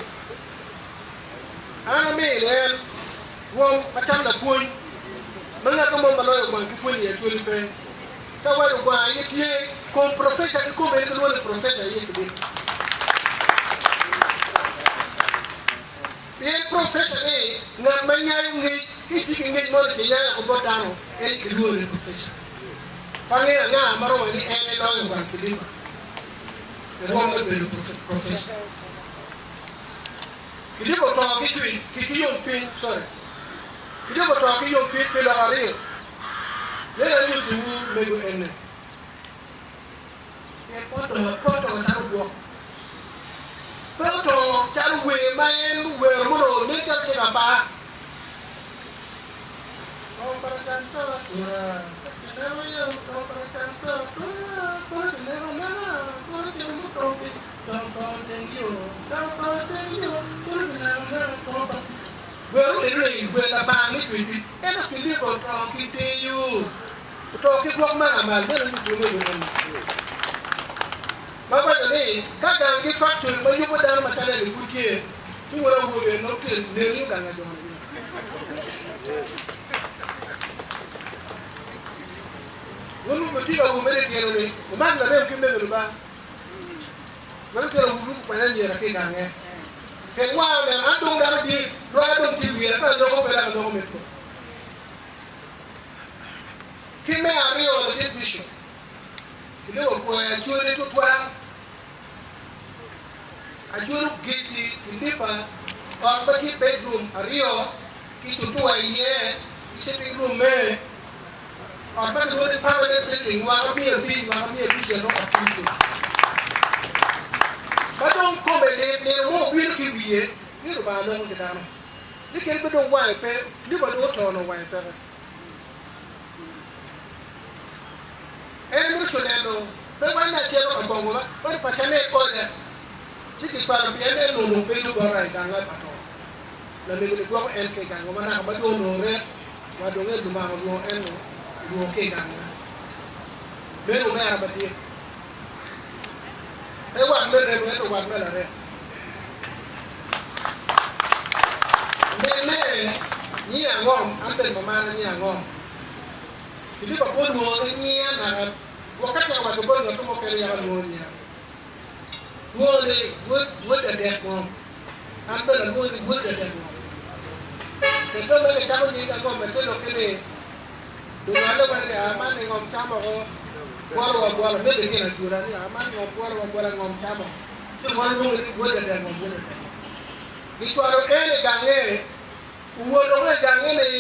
an amino en rwom macalo lapwony ma ngat mo ma loyo ogwang ki pwony i Acholi pe. Ka waco ogwang aye tye kom profesa kikome en kilwongo ni profesa aye Kilipa. Pien profesa ni ngat ma nyayo ngec, ka itye ki ngec moni kinyayo oko bot dano, en aye kilwongo ni profesa. Pe angeyo anga ma romo ni en eloyo wang Kilipa i rwom me bedo profesa. Kilipa oto ki cwiny, ki ki yomcwiny, sorry. Kilipa oto ki yomcwiny pi lok aryo. Nen anyutiwu mego ene. Pien pe oto, pe oto calo gwok. Pe oto calo wer ma en owero muromo nen calo tye ka par. Wer eno ni wer labanga me cwercwiny, ento Kilipa oto ki deyo. Oto ki gwok ma lamal meno ni dwonge i eni. Ma waco ni, ka gang ki factory ma yubo dano macalo eni pud tye, ci wun awobe nongo tye neni gang ajoni ni. Wun wutye ka wume litino ni wumak larem ki mego luba ma lutino wuruko kwede anyira ki i gange. Pien wang oneno an dong dano dit, lwak dong tye i wiya, ka aloko pe dok aloko mit kom. Ki me aryo, ladit bicop kilwongo kwer Acholi tutwal. Acholi ogeti kilipa ot ma tye bedroom aryo ki cutua iye ki sitting room me ot ma kilwongo ni permanent building mwaka 500 mwaka 500 eno ot cucu. Ma dong kome lit nino mo obino ki wiye ni Lubanga loko ki dano. Ni kadi bed dong wange pe, Kilipa dong oto onongo wange peke. En mito neno, pe wan ni acito ka bongo ma, ento paca ne onya. Ci kicwalo pien en onongo bedo bota i ganga pa to. Lamego-ni gwoko en ki i ganga ma naka ma dong onongo ret wa dong en lumako lwongo en olwongo ki i ganga. Meno omera madit. Pe wat me remo ento wat me larem. Mene nyinge angom? An bene mamana nyinge angom? Pilipo pe olwongo ki nyinga naka gwok ka tyeko waco bot ngat mo kene yaka lwongo nyinga. Lwongo ni wod adek ngom. An bene alwongo ni wod adek ngom. Ento me kicako nying angom me te lokke ni lunywale waco ni a man ni ngom camo oko bwolo wa bwola me gin acula ni a man ngom bwolo wa bwola ngom camo ci wan lwongo ni wod adek ngom wod adek ngom. Gicwalo en i gange owoto i gange ni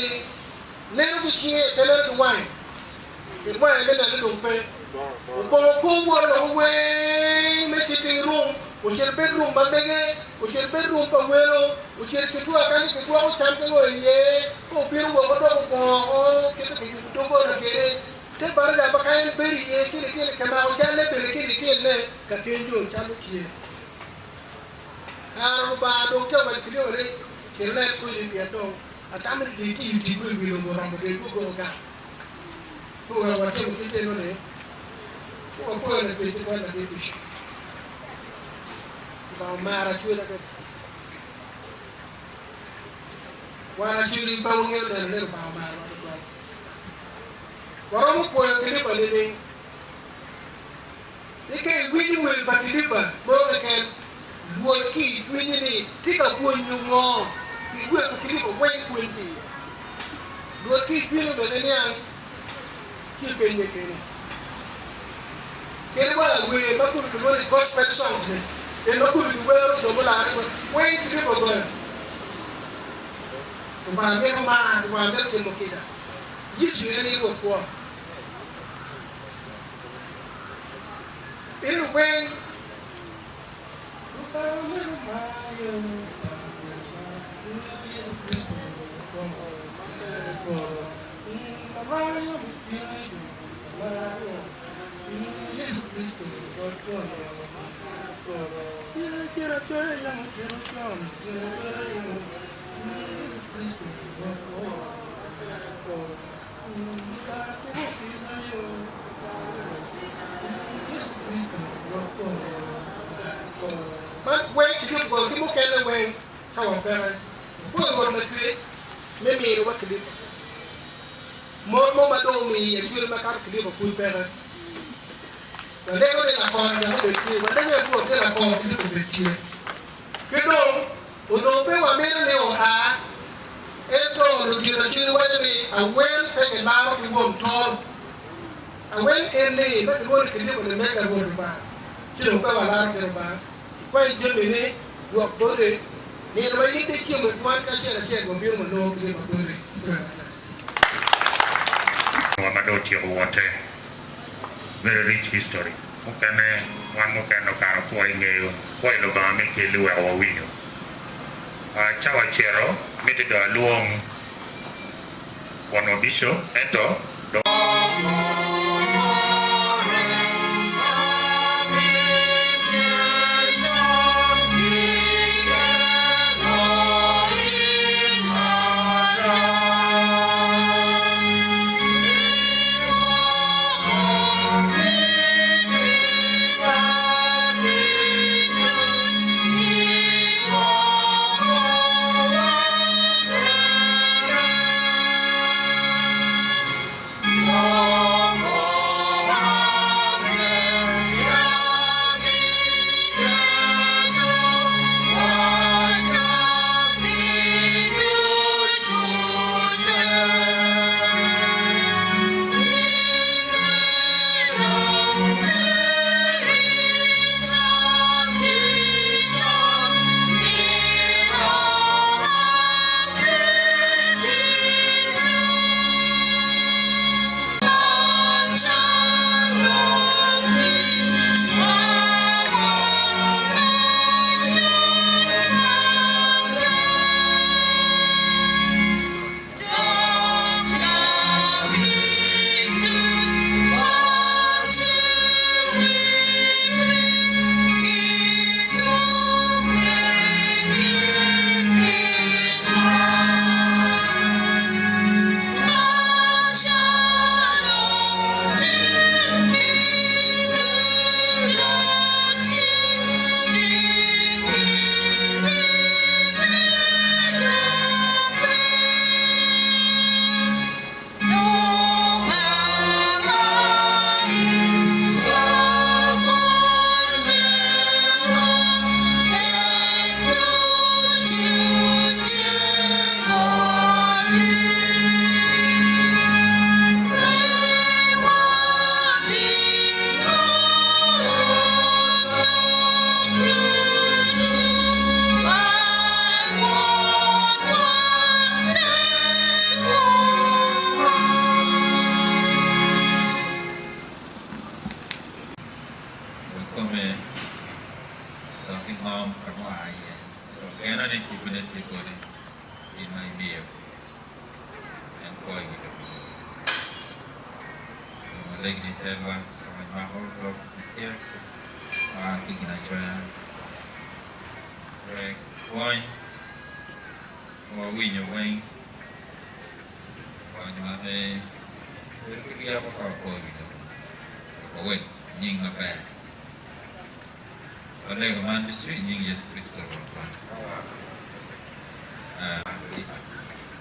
neno ki cinge pe neno ki wange ki wange me neno dong pe opongo kor wot woko weng me sitting room ocito bedroom ma mege ocito bedroom pa welo ocito cutwa kany kigwoko cam ki ngo iye ka obino woko dok opongo oko kit ma kiyubo doggola kwede te baraja ma ka en bedo iye ki litino kimako calle bene ki litinne ka kenyo calo tye kare Lubanga dong tye owaco ki Leo ni cit inen kodi pien dong Atamo ni gin tiyo tic mo i wi lobo oromo del gugoko gang. Ci oweko watimo kit eno-ni, ci wapwoyo Lacwec tutwal ladit Bishop. Lubanga omaro Acholi adada. Wan Acholi pe wangeyo neno ni Lubanga omarowa tutwal. Waromo pwoyo Kilipa nining? Ni ka iwinyo wer pa Kilipa mo keken, lwod ki i cwinyi ni tye ka pwonyo ngo pi weko Kilipa weng pwony ki iye. Lwod ki i cwinyi bene niang ci ipenye kene. Kadi wa wer ma kulu kilwongo ni gospel songs ni, en ma kulu giwero jo mulare weng Kilipa ogoyo. Lubanga mito mar, Lubanga mito timo kica. Yecu en aye Rwot kwo. In weng Lubanga mito mayo Yecu Kricito kwo Larayo Yecu Kricito kwo. Man weng ki joni gol ki mukene weng ka wa peke. Wapwoyo Rwot Lacwec me miniwa kilipa. Mot mo ma dong omiyo i acwele makato kilipa pud peke. Walego ni lakore dok obed tye. Walego ni Rwot ni lakor kilipa obed tye. Ki dong, onongo pe wamito ni oa, ento ludito cwiny waco ni awen pe gilaro ki wom tol. Awen eni ma kilwongo ni kilipo ni mega Rwot Lubanga, ci dong pe walaro ki Lubanga. Ikwany jamini, dwok bote, nino ma in icimo i kwan kacel acel wabino wanongo kilipa bote. Pwoyo matek. Wa ma dong otyeko wotte. Very rich history. Mukene, wan mukene okato kwo i ngeyo kwo i Lubanga me kelli weko wawinyo. Cawa cito, miti dong alwong wonwa Bishop, ento dong. In ma imiyo en kwo i wi lobo moni. Dong walegi ni itelwa ka wanywako lok macek ma a ki i Ginacoya wek pwony ma wawinyo weng okonywa me bedo ki ryeko ka wakwo i wi lobo wek wawek nying maber. Walego man ducu i nying Yecu Kricito Rwotwa.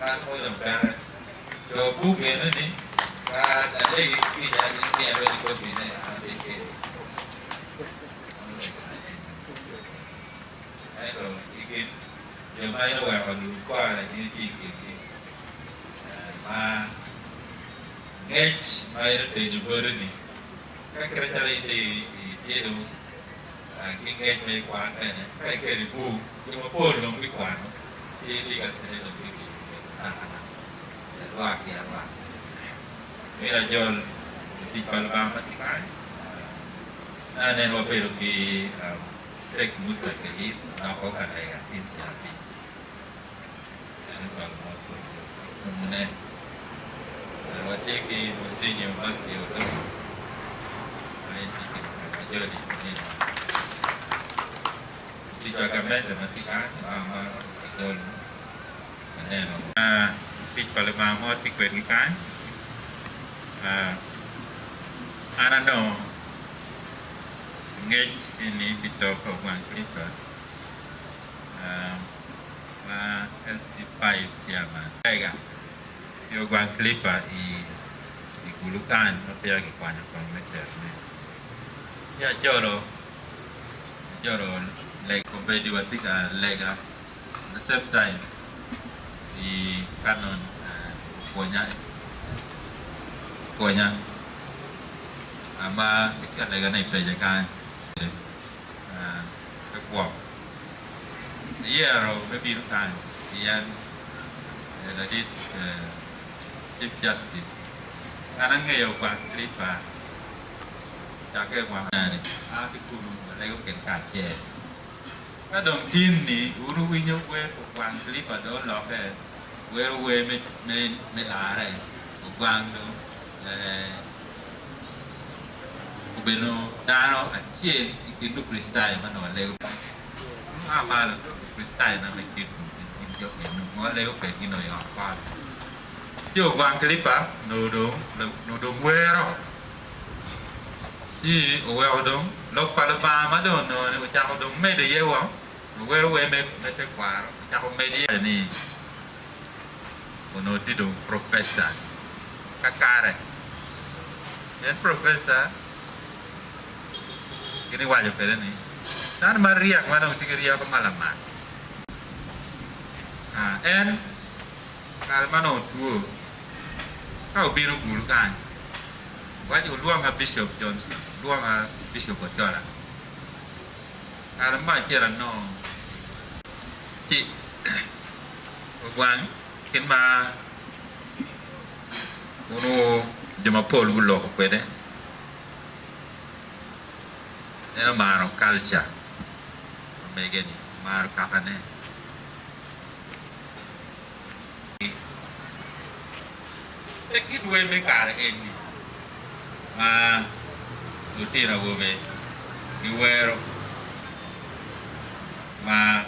Kan mo dong peke. Jo buk eno ni ka alegi ki kica in miya bene kopi ne an atye kede. Ento i kin jo ma en oweko lub kore in itye i kingi ma ngec ma en otenyo boti ni Ka kite calo in dong itye dong ki ngec me kwan bene, ka iketo i buk, jo mapol dong bikwano ci ligacine dong bibedo nakanaka lwak ki alwak. Myero ajol lutic pa Lubanga ma tye kany. Aneno wabedo ki Sheikh Musa Kelid onoko ka lega tin ceng abic-ci. En ocwalo mot bot jo mune. Watye ki Musinyo Basti Odongo ma en tye ki Majoli Nino. Tic pa gamente ma tye kany ma adolo aneno. Tic pa Lubanga mo tye kwedgi kany. An anongo ngec eni pi to pa Ogwang Clipper. Ma SC5 Chairman. Lega pi ogwang Clipper i Gulu kany ma peya kikwanyo kong me terone. Ci ajolo ajolo lega. Kombeddi watye ka lega at the same time i Canon opwonya opwonya ma kitye ka legane i pece kany. Me gwok. Iyero me bino kany pien ladit Chief Justice. An angeyo gwang Clipper cakke i mwaka ni a ki kunu walego kwede kacel. Ka dong tin ni wun wuwinyo wer pa ogwang Clipper dong olokke wero wer me larre ogwang dong Obedo dano acel i kin Lukricitayo ma nongo walego kwede. Aa malo, Lukricitayo na me kit gin jo eno ma walego kwedgi nongo i ot kot. Ci ogwang Kilipa onongo dong wero, ci oweko dong lok pa Lubanga ma dong onongo-ni ocako dong medo iye woko, owero wer me tekwaro, ocako medo iye ni onongo tye dong professor kakare. Pien professor gin iwaco kwede ni dano maryek ma dong tye ki ryeko ma lamal. En kare ma nongo otwo ka obino Gulu kany waco olwonga Bishop Johnson, olwonga Bishop Ochola. Kare mo acel anongo ci Ogwang kit ma onongo jo mapol guloko kwede, en omaro kalca pa mege-ni, omaro kakane. Pe kit wer me kare eni ma lutino awobe giwero ma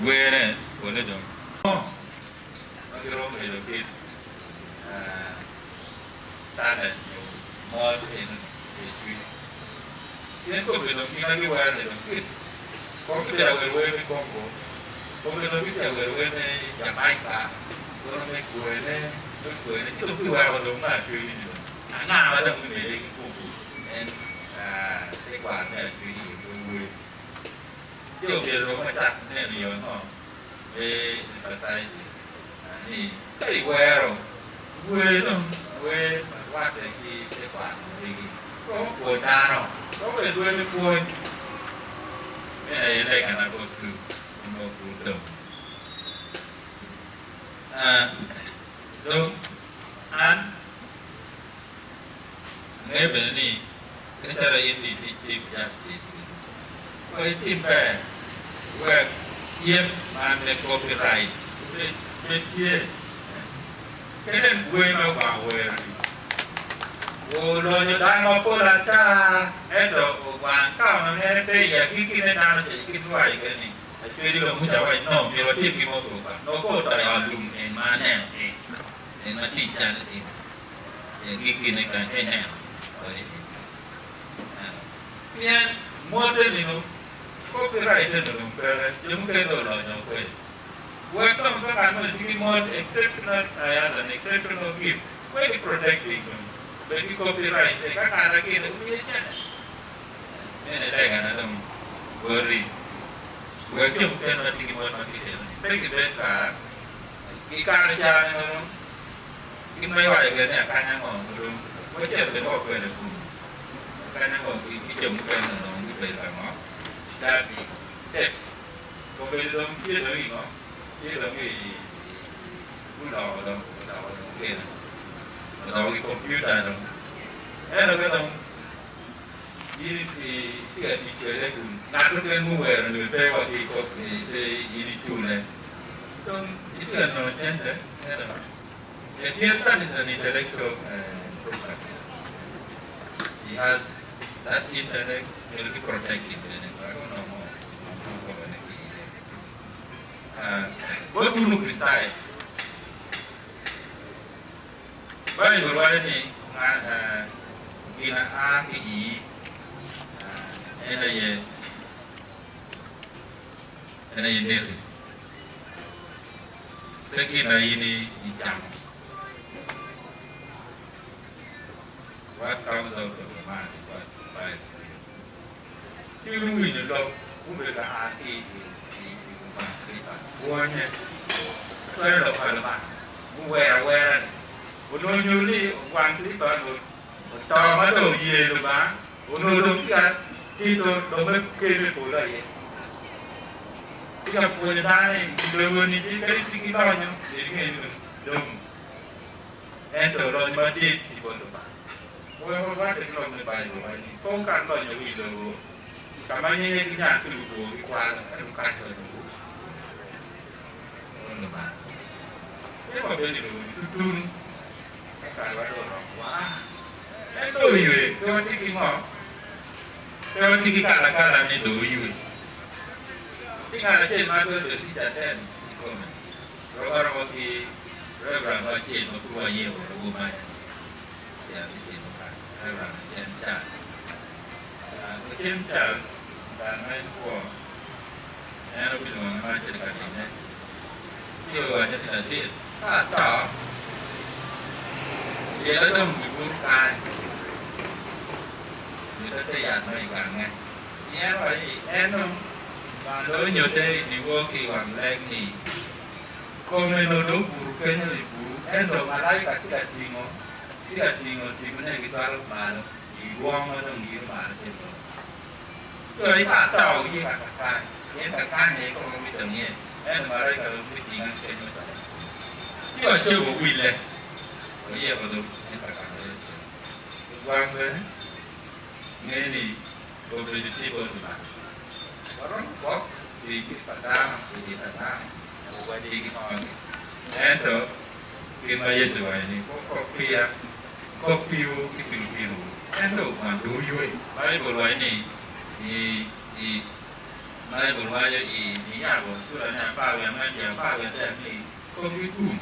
Were pole dong. Ngo ma giromo bedo kit talent nyo mol eno-ni i cwiny? Pien kobedo dong gin ma giwero ni dong kit kong kibedo awero wer me Congo, kobedo dong gitye awero wer me Jamaica, kono me kwene, me kwene, ci dong kiweko dong me acwiny ni dong anga ma dong bimede ki kubu en tekwaro me acwiny i wer. Ci omyero dong wacak neno yo ango me emphasizing ni ka iwero wer dong wer ma rwatte ki tekwaro ma megi romo pwony dano romo bed wer me pwony meno aye legana botwu onongo pud dong dong an angeyo bene ni Kit macalo in di Chief Justice ni, wa itim ber wek cik man me copyright. Bed tye. Kede wer ma Lubanga owero-ni olonyo dano mapol ata, ento ogwang ka onongo nene pe i agikkine dano ca kit ma iwaco kwede ni, Acwedi dong Muca owaco ni, 'Nongo myero watim gin mo pi Lubanga.' Nongo ka oto i ot lum en ma aneno en, en ma tye i cal eni, i agikkine kany ka ineno ode eni. Ineno? Pien mote-ni dong, copyright-te dong peke, jo mukene dong olonyo kwede. Wek dong ka ngat moni tye ki mot exceptional has an exceptional gift wek ki protect it dong obed ki copyright te ka ngat akine omiye cene. Meno lega na dong boti wek jo mukene ma tye ki mot ma kit eno ni pe gibed ka gikato caa ni mono kit ma iwaco kwede ni akanya ngo dong wacito bene wa kwede kunu akanya ngo ki jo mukene onongo gubedo ka ngo dubbing tapes. Obedo dong tye dong i ngo? Tye dong i guloko dong odoko dong kene odoko i kompiuta dong. Ento ka dong in itye ka tic kwede kun ngat mukene muwero nyo pe wa ki pe in icule dong itye ka nongo cente ento pien that is an intellectual property he has that intellect myero ki protect it bene wek onongo Bot wun Lukricitayo, Baibul waco ni gin a a ki i iyi en aye en aye neki, pe gin ma in icamo. What comes out of a man is what defiles him. Ci guwinyo lok gubedo ka a ki i pwonye. Atwero lok pa Lubanga guwer awera-ni. Onongo nyuto ni ogwang Pilipo oto ma dong oye Lubanga, onongo dong tye ka tito lok me Ker me polo aye. Tye ka pwonyo dano i lobo-ni kadi tye ki lonyo, myero inge ni dong ento lonyo madit tye bot Lubanga. Wek orwatte ki lok me Baibul waco ni, Pe wukan lonyowu i lobo, ka ma nyenye ki nyak ki lubwo gikwalo, ento wukany lonyowu bot Lubanga. Pe wabedo i lobo-ni tutunu ka karewa dong oromo wa. En dong oywe, pe watye ki ngo? Pe watye ki kalakala ni dong oywe. Tye ngat acel ma twero bedo tye caden i kome, rom aroma ki Reverend mo acel ma pud waye woko i Womanya-ni. Latin Charles kare ma en kwo, en obilwonga ma acito ka time ci owacca ni ladit ka ato lyella dong gibuto kany mita te yat mo i gange pien owaco ni en dong Lubanga dong onyutte i dyewor ki i wang lek ni Kome onongo dong obuto kenyo i bur, ento malaika tye ka tingo, tye ka tingo tipone gicwalo malo i rwom ma dong yito malo calo polo. Jo i ka ato giye ka kakany, pien kakany aye kome bidong iye, ento malaika dong bitinga ki kenyo cwalo i polo. Ci wacobo wille, wayeko dong en kakany aye ocito. Lugwang bene ngeyo ni obedo tye bot Lubanga. Waromo gwok pi kit pa dano, pi lit pa dano, Ento gin ma Yecu owaco ni, Wukok piya, wukok piwu ki pi lutinowu, ento wun dong wuywe. Baibul waco ni i Baibul waco i Niyabo cura me 14 dyang 13 ni komgi gum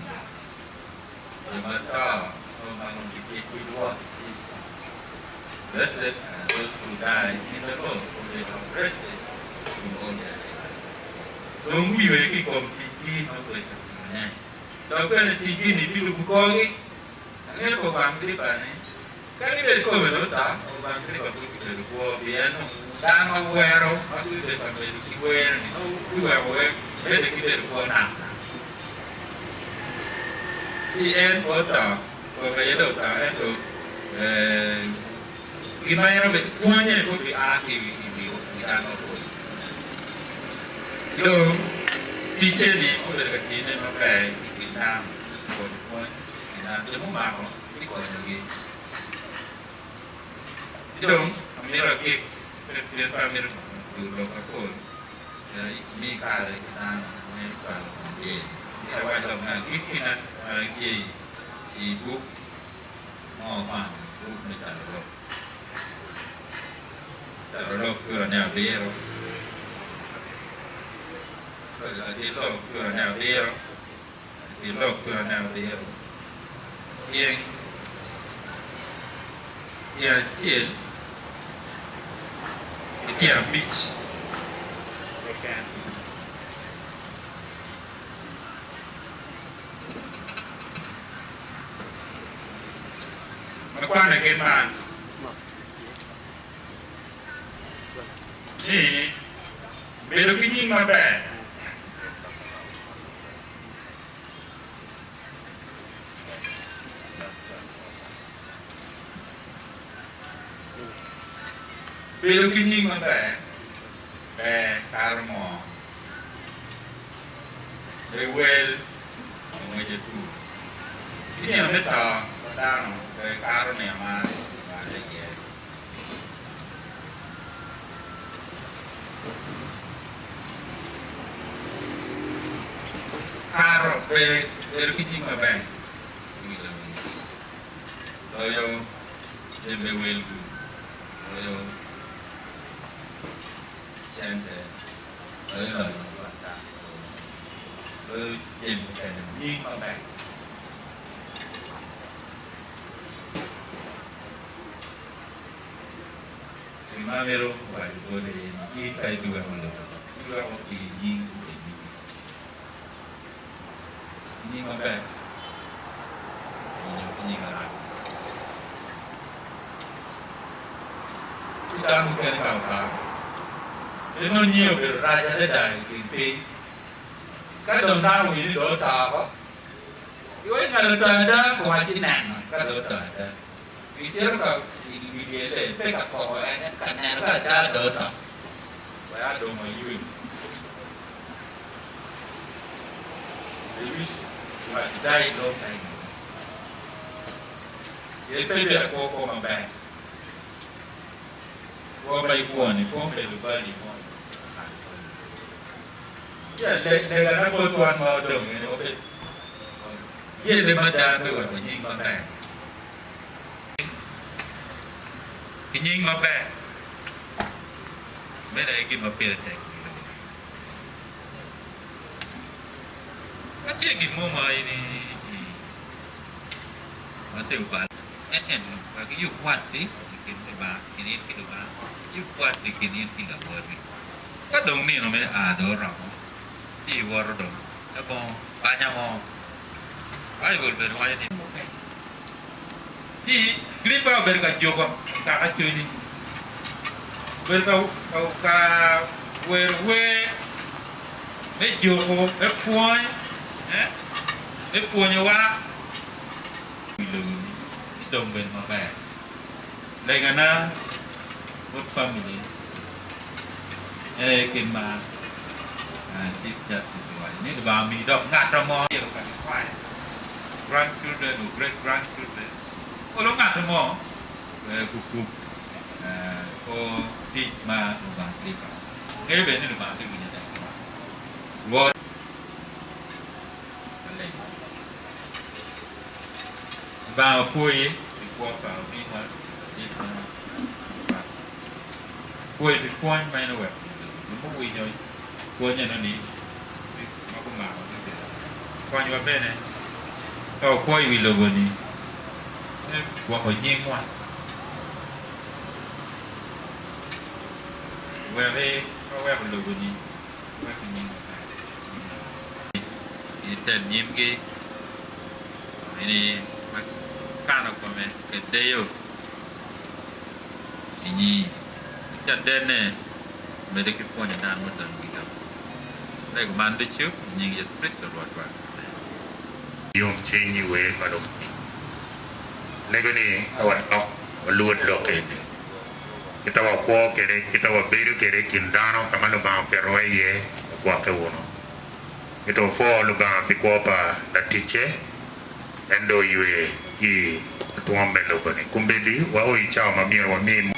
jo ma to nongo ma nongo gitye i Rwot Yecu. Blessed are those who die in the Lord, for they have rested in all their labors. Dong guywe ki i kom ticgi ma gubedo ka timone, dok bene ticgi-ni bilubo korgi. Angeyo pa Obanga Agripa ni, kadi bed kome dong oto, Obanga Agripa pud bibedo kwo, pien onongo dano ma wero ma gubedo ka medo ki wero-ni nongo biweko wek medde ki bedo kwo nakanaka. Ci en pe oto, kome aye dong oto, ento gin ma en obedo, pwonye pud bia ki i wi dano mapol. Ki dong ticce-ni obedo ka tine maber i kin dano, pwonyo pwony i kin dano, jo mumako bikonyogi. Ki dong amito agik, pien pe amito dul lok mapol, myero imi kare ki dano me cwalo kom lyel. Myero awac lok me agikkina ma tye i buk ma wakwano, buk me Carolok. Carolok curane abiro. Latit lok curane abiro. Latit lok curane abiro. Tyeng acel ki tyen abic keken. Ma kwane kit man ni, Bedo ki nying maber. Bedo ki nying maber ber kato moo me wel ma ngwece kur. Ki nino me to pa dano ber kato nino ma kinywale iye. Kato bedo ki nying maber i wi lobo-ni loyo jami me wel-gu, loyo cente, loyo lonyo mapat pat, loyo jami mukene. Nying maber. Gin ma amito waco boti aye ni in ka ibiweko lobo, ibiweko pi nying omegiwu. Nying maber onyo ki nying marac. Ci dano mukene ka oto, pe nongo nyinge obedo rac adada i kin piny. Ka dong dano owinyo ni dong oto oko, giwaco ngat oto ada guwac ci neno ka dong oto ada. Gicito ka i wi lyelle, pe ka koko en, ento ka neno ka ada dong oto. Wek adong aywe. I wish you had died long time ago. Pien pe ibedo akwo kwo maber. Kwo ma ikwo-ni pe omedo value mo i kwo. Ci alegana bot wan ma wadong eni wabed yelle mada me weko nying maber. Ki nying maber, meno aye gin ma pire tek i lobo. Ka tye gin mo ma in ma tye obal, en wek iyub wat-ti i kin Lubanga, i kin in ki Lubanga, iyub wat-ti i kin in ki lawoti. Ka dong nino me a dong oromo, ci iwoto dong labongo banya mo. Baibul bene waco ni. Ci Agripa obedo ka juko kaka cwinyi, obedo ka wero wer me juko, me pwony, me pwonyowa i lobo-ni ci dong bedo maber. Legana bot famili en aye kit ma Chief Justice owaco ni Lubanga omi dok ngat mo grandchildren or great grandchildren olo ngat mo gukub kor tic ma Lubanga tye ka ngeyo bene ni Lubanga tye winyo legawa. Rwot maleng. Lubanga opwoyi pi kwo pa ominwa ladit ma Lubanga opwoyi pi pwony ma en oweko i lobo. Jo muwinyo pwony eno-ni ma gumako gibedo konywa bene ka wakwo i wi lobo-ni me gwoko nyingwa wek waweko lobo-ni wek nying maber. Itel nyimgi ini ma kano kome oket deyo i nyingi, ki cadenne omedde ki pwonyo dano mudong i lobo. Alego man ducu i nying Yecu Kricito Rwotwa. Amen. Yomcwiny i wer pa Lubanga. Alego ni ka wadok walwod lok eni, kita wakwo kwede, kita wabedo kwede i kin dano ka ma Lubanga oketowa iye, wagwokke wunu. Mito wapwo Lubanga pi kwo pa laticce, en dong oywe ki i atwom me lobo-ni. Kombeddi wao i cawa ma myero wami.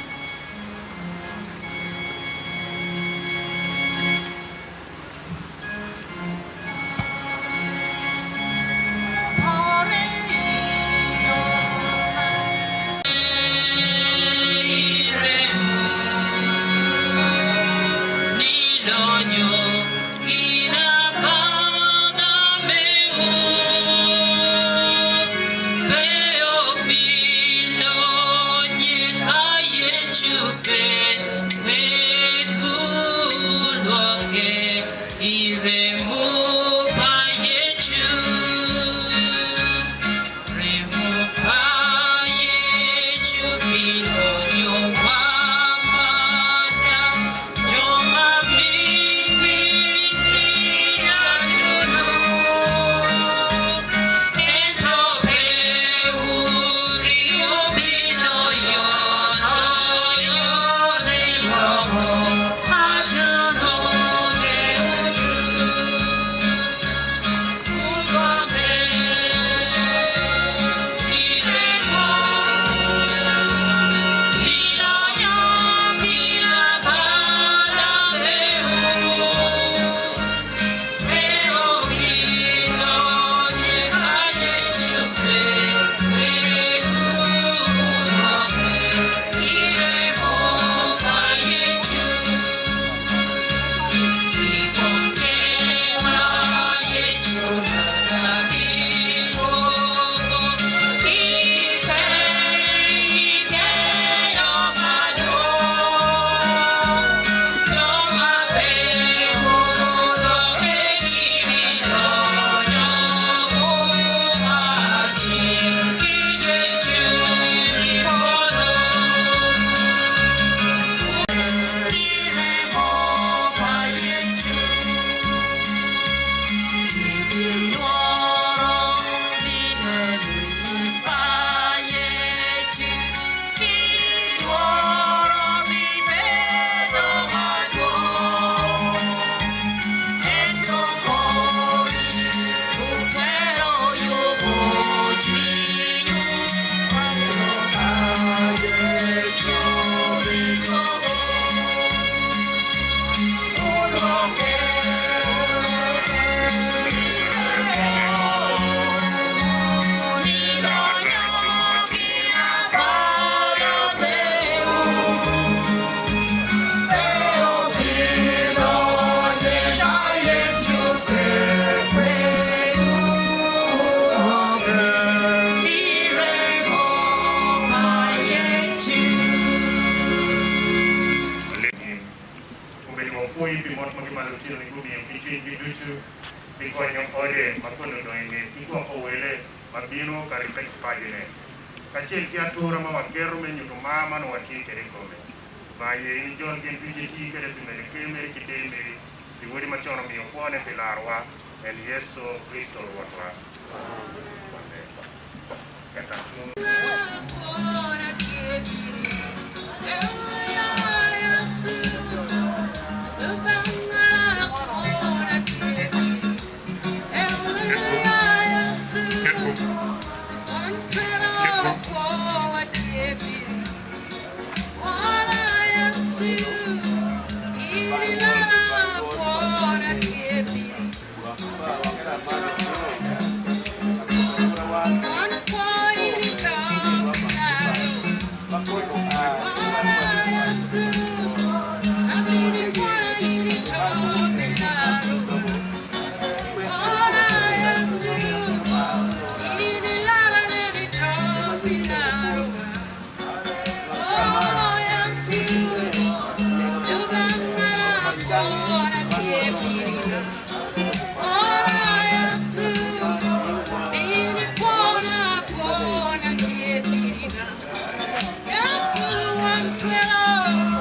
ma koni odong i ngec ki gwoko wele ma bino ka ribbe ki pacone, kacel ki atura ma waketo me nyuto mar ma nongo watye kwede i kome. Lubanga ye in ijol gin ducu iti kwede pi medo ker meri ki deyo meri pi Wodi ma con omiyo kwone pi larowa, en Yecu Kricito Rwotwa. Amen.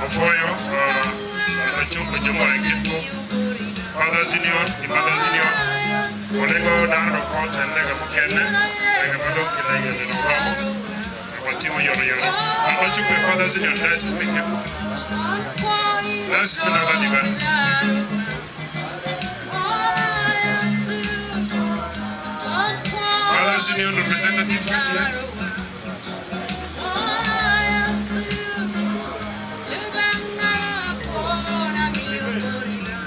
Opwoyo lacuk jo ma i kitwu, Father's Union ki Mother's Union. Olego dano dok kong cen lega mukene, lega ma dong kilego ni dong romo, wek watim oyotoyot. An lacuk me Father's Union Diocese me Kitwu, Diocese me Northern Uganda. Father's Union representative ka tye.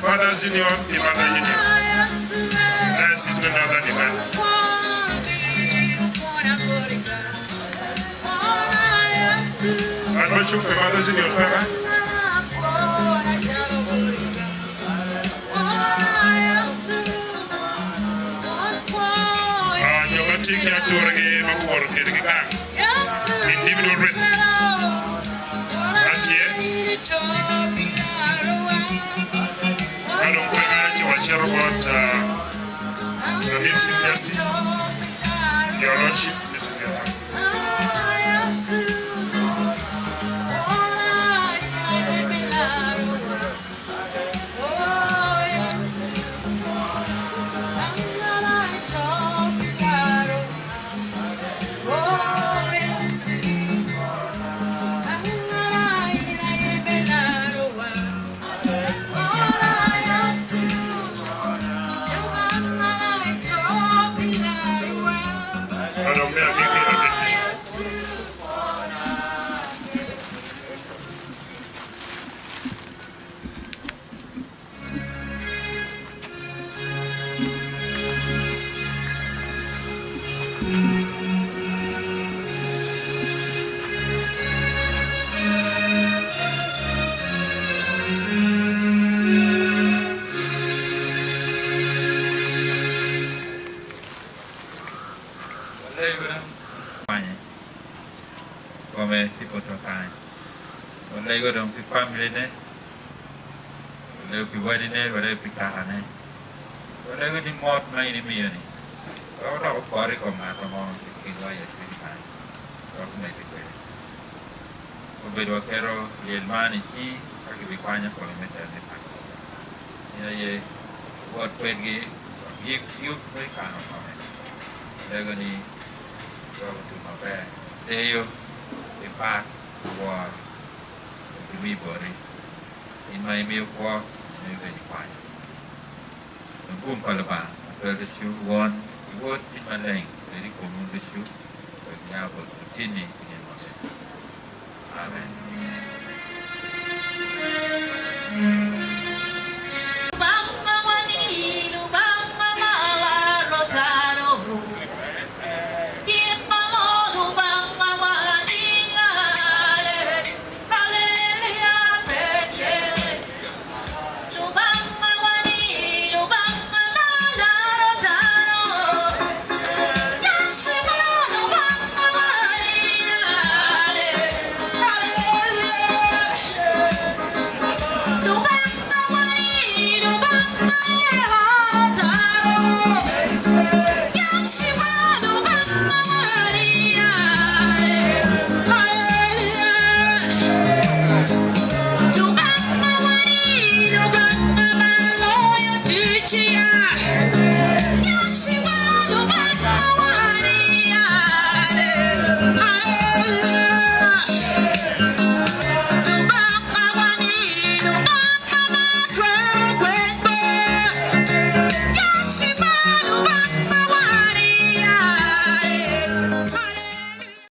Father's Union ki Mother Union, Diocese me Northern Uganda. Ngat ma cung pi Mother's Union peke. Jo ma tye ki aturegi ma guwoto kwedgi gang, individual wreath, ma tye ka dong peke ci wacito bot Ladit Chief Justice, Your Lordship, this is your time. Ka dong me agikki, Ladit Bishop. Kome tye poto kany. Walego dong pi familine, walego pi wadine, walego pi kakane. Walego ni mot ma in imiyo-ni wek odok opot i kom ngat mo i kinwa i acwiny kany wek omedde kwede. Obedo waketo lyel man i cingi ka gibikwanyo kome me terone i paco. In aye iwot kwedgi wek yik yub me kano kome. Walego ni wek otum maber. Deyo ki pak ki woro wek gimi boti, in ma imiyo kwo in aye ibedo ikwanyo. Dong gum pa Lubanga ma twero ducu, Won ki Wod, Cwiny Maleng obed i komwu ducu, wek nia bot lutinni ki nino.